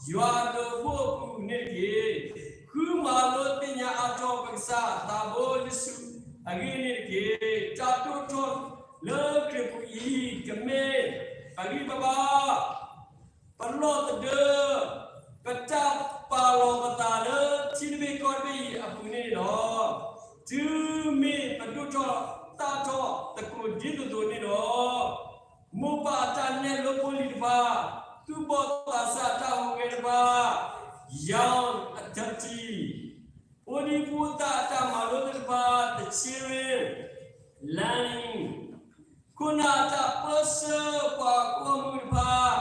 ယွၤဒိးဘိၣ်အပူၤန့ၣ်တက့ၢ်. ဃုမၤလိသ့ၣ်ညါအါထီၣ်ပကစၢ်သးဘိယ့ၣ်ၡူးအဂ့ၢ်န့ၣ်တက့ၢ်. တၢ်ဒိၣ်ထီၣ်လၢခရံာ်ပူၤအံၤ ကမ့ၢ်ပဂံၢ်ပဘါ ပလီၢ်သဒၢ, ပတၢ်ပာ်လီၤပသးလၢထံတဘ့ၣ်ကီၢ်တဘ့ၣ်အံၤအပူၤန့ၣ်လီၤ. တုၤမ့ၢ်ပဒိၣ်ထီၣ်သၣ်ထီၣ်သကိးဒ်သိးသိးန့ၣ်ဒီး, မိၢ်ပၢ်အတၢ်နဲၣ်လိဖိလံၤတဖၣ်, သူၣ်ဘီၣ်သးစၢ်တၢ်ဟူးဂဲၤတဖၣ်, young adoptee, ဖိဒံဖိသၣ်အတၢ်မၤလိသ့ၣ်တဖၣ်, the children learning, ခိၣ်နၢ်အတၢ်ပၢဆှၢပှၤကွၢ်မုၣ်တဖၣ်,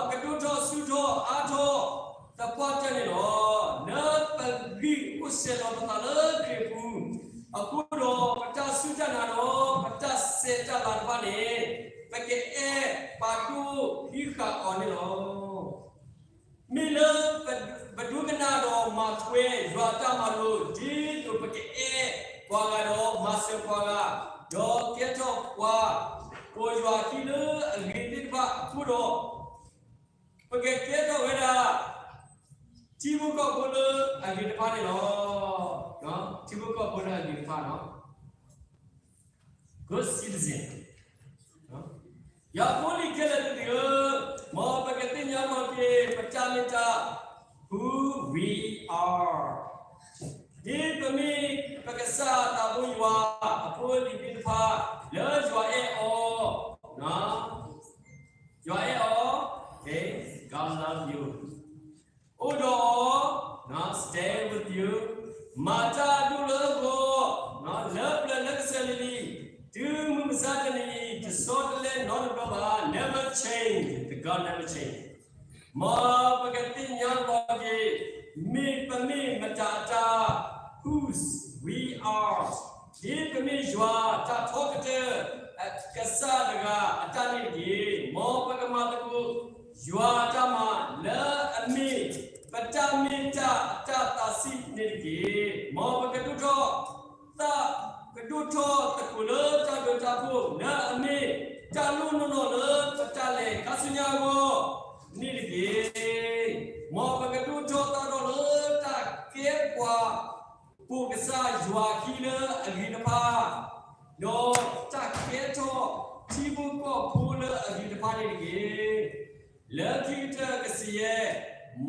ကဒိၣ်ထီၣ်ဆူၣ်ထီၣ်အါထီၣ်သပှၢ်တၢၢ်န့ၣ်လီၤ. လၢပဂံၢ်အိၣ်စဲၤလီၤပသးလၢခရံာ်ပူၤအဃိဒီး, ပတၢ်စူၢ်တၢ်နာ်ဒီး ပတၢ်စဲးတၢ်လၤတဖၣ်န့ၣ်, ပကအဲၣ်ပာ်ဒိၣ်ဟံးဃာ်အီၤန့ၣ်လီၤ. မ့ၢ်လၢပဒိကနၣ်ဒီးမၤထွဲယွၤအတၢ်မၤလိ ဒ်သိးပကအဲၣ်ပှၤဂၤဒီးမၤစၢၤပှၤဂၤ, ဒီးကဲထီၣ်ပှၤကိးယွၤအခံလၢအဂ့ၤသ့ၣ်တဖၣ်အဃိဒီး, ပကကဲထီၣ်ဝဲဒၣ် ထံဖိကီၢ်ဖိလၢအဂ့ၤတဖၣ်န့ၣ်လီၤ. ထံဖိကီၢ်ဖိလၢအဂ့ၤတဖၣ်လီၤ. Good citizen. ယဖိလံၤခဲလၢာ်သ့ၣ်သုဧၢ, မ်ပကသ့ၣ်ညါလီၤက့ၤ ပတၢ်မ့ၢ်တၢ် who we are, ဒ်ပမ့ၢ်ပကစၢ်သးဘိယွၤအဖိအလံၤသ့ၣ်တဖၣ် လၢယွၤအဲၣ်အီၤ, ယွၤအဲၣ်အီၤ, okay, God love you, အိၣ်ဒီးအီၤ, stay with you, မၤတၢ်ဒိၣ်လၢအဂီၢ်, လၢပျၢၤလၢကစၢၢ်လံၤလံၤ, တုၤမုၢ်မဆါတနံၤအံၤ တဆီတလဲနီတဘျီဘၣ်, never change, the God never change. မ်ပကသ့ၣ်ညါလီၤက့ၤ မ့ၢ်ပမ့ၢ်မတၤအတၢ်, whose we are, ဒ်ပမ့ၢ်ယွၤတၢ်ထီကတၢၢ် ကစၢ်တဂၤအတၢ်န့ၣ်တက့ၢ်. မ်ပကမၤသကိး ယွၤအတၢ်မၤလၢအမ့ၢ် ပတၢ်မ့ၢ်တၢ်အတၢ်သးဆံးန့ၣ်တက့ၢ်. မ်ပကဒိၣ်ထီၣ်သး, ကဒိၣ်ထီၣ်သကိးလၢတၢ်ဘျုးတၢ်ဖှိၣ် လၢအမ့ၢ်တၢ်လိၣ်နီၢ်နီၢ်လၢပတၢ်လဲၤခါဆူညါအဂီၢ်န့ၣ်တက့ၢ်. မ်ပကဒိၣ်ထီၣ်သၣ်ထီၣ်လၢတၢ်ကဲပှၤပိာ်ကစၢ်ယွၤအခံလၢအဂ့ၤတဖၣ်, ဒီးတၢ်ကဲထီၣ်ထံဖိကီၢ်ဖိလၢအဂ့ၤတဖၣ်န့ၣ်တက့ၢ်. လၢခံကတၢၢ်ကစံးယဲၢ်,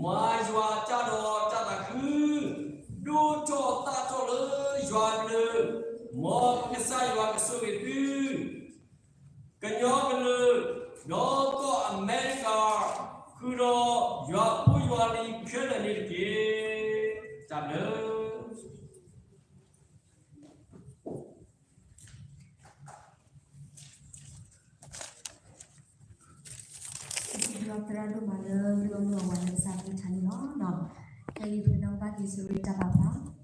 မၤယွၤတၢ်ဒီးတၢ်သးခု, ဒိၣ်ထီၣ်သၣ်ထီၣ်လၢယွၤအဘျုး, မ်ပကစၢ်ယွၤကဆိၣ်ဂ့ၤသု, ကညီကလုာ်, ဒီးကီၢ်အမဲရကၤ, ဃုာ်ဒီးယွၤဖိယွၤလံၤခဲလၢာ်န့ၣ်တက့ၢ်. တၢ်ဘျုး သရၣ်ဒိၣ်မးလၢ ဒိၣ်မုၢ်အဝၤလၢကစၢ်သ့ၣ်တဖၣ်န့ၣ်လီၤ. ခဲအံၤပကနၢ်ဟူဘၣ်က့ၤဆိရ့တၢ်ဘၣ်ပာ်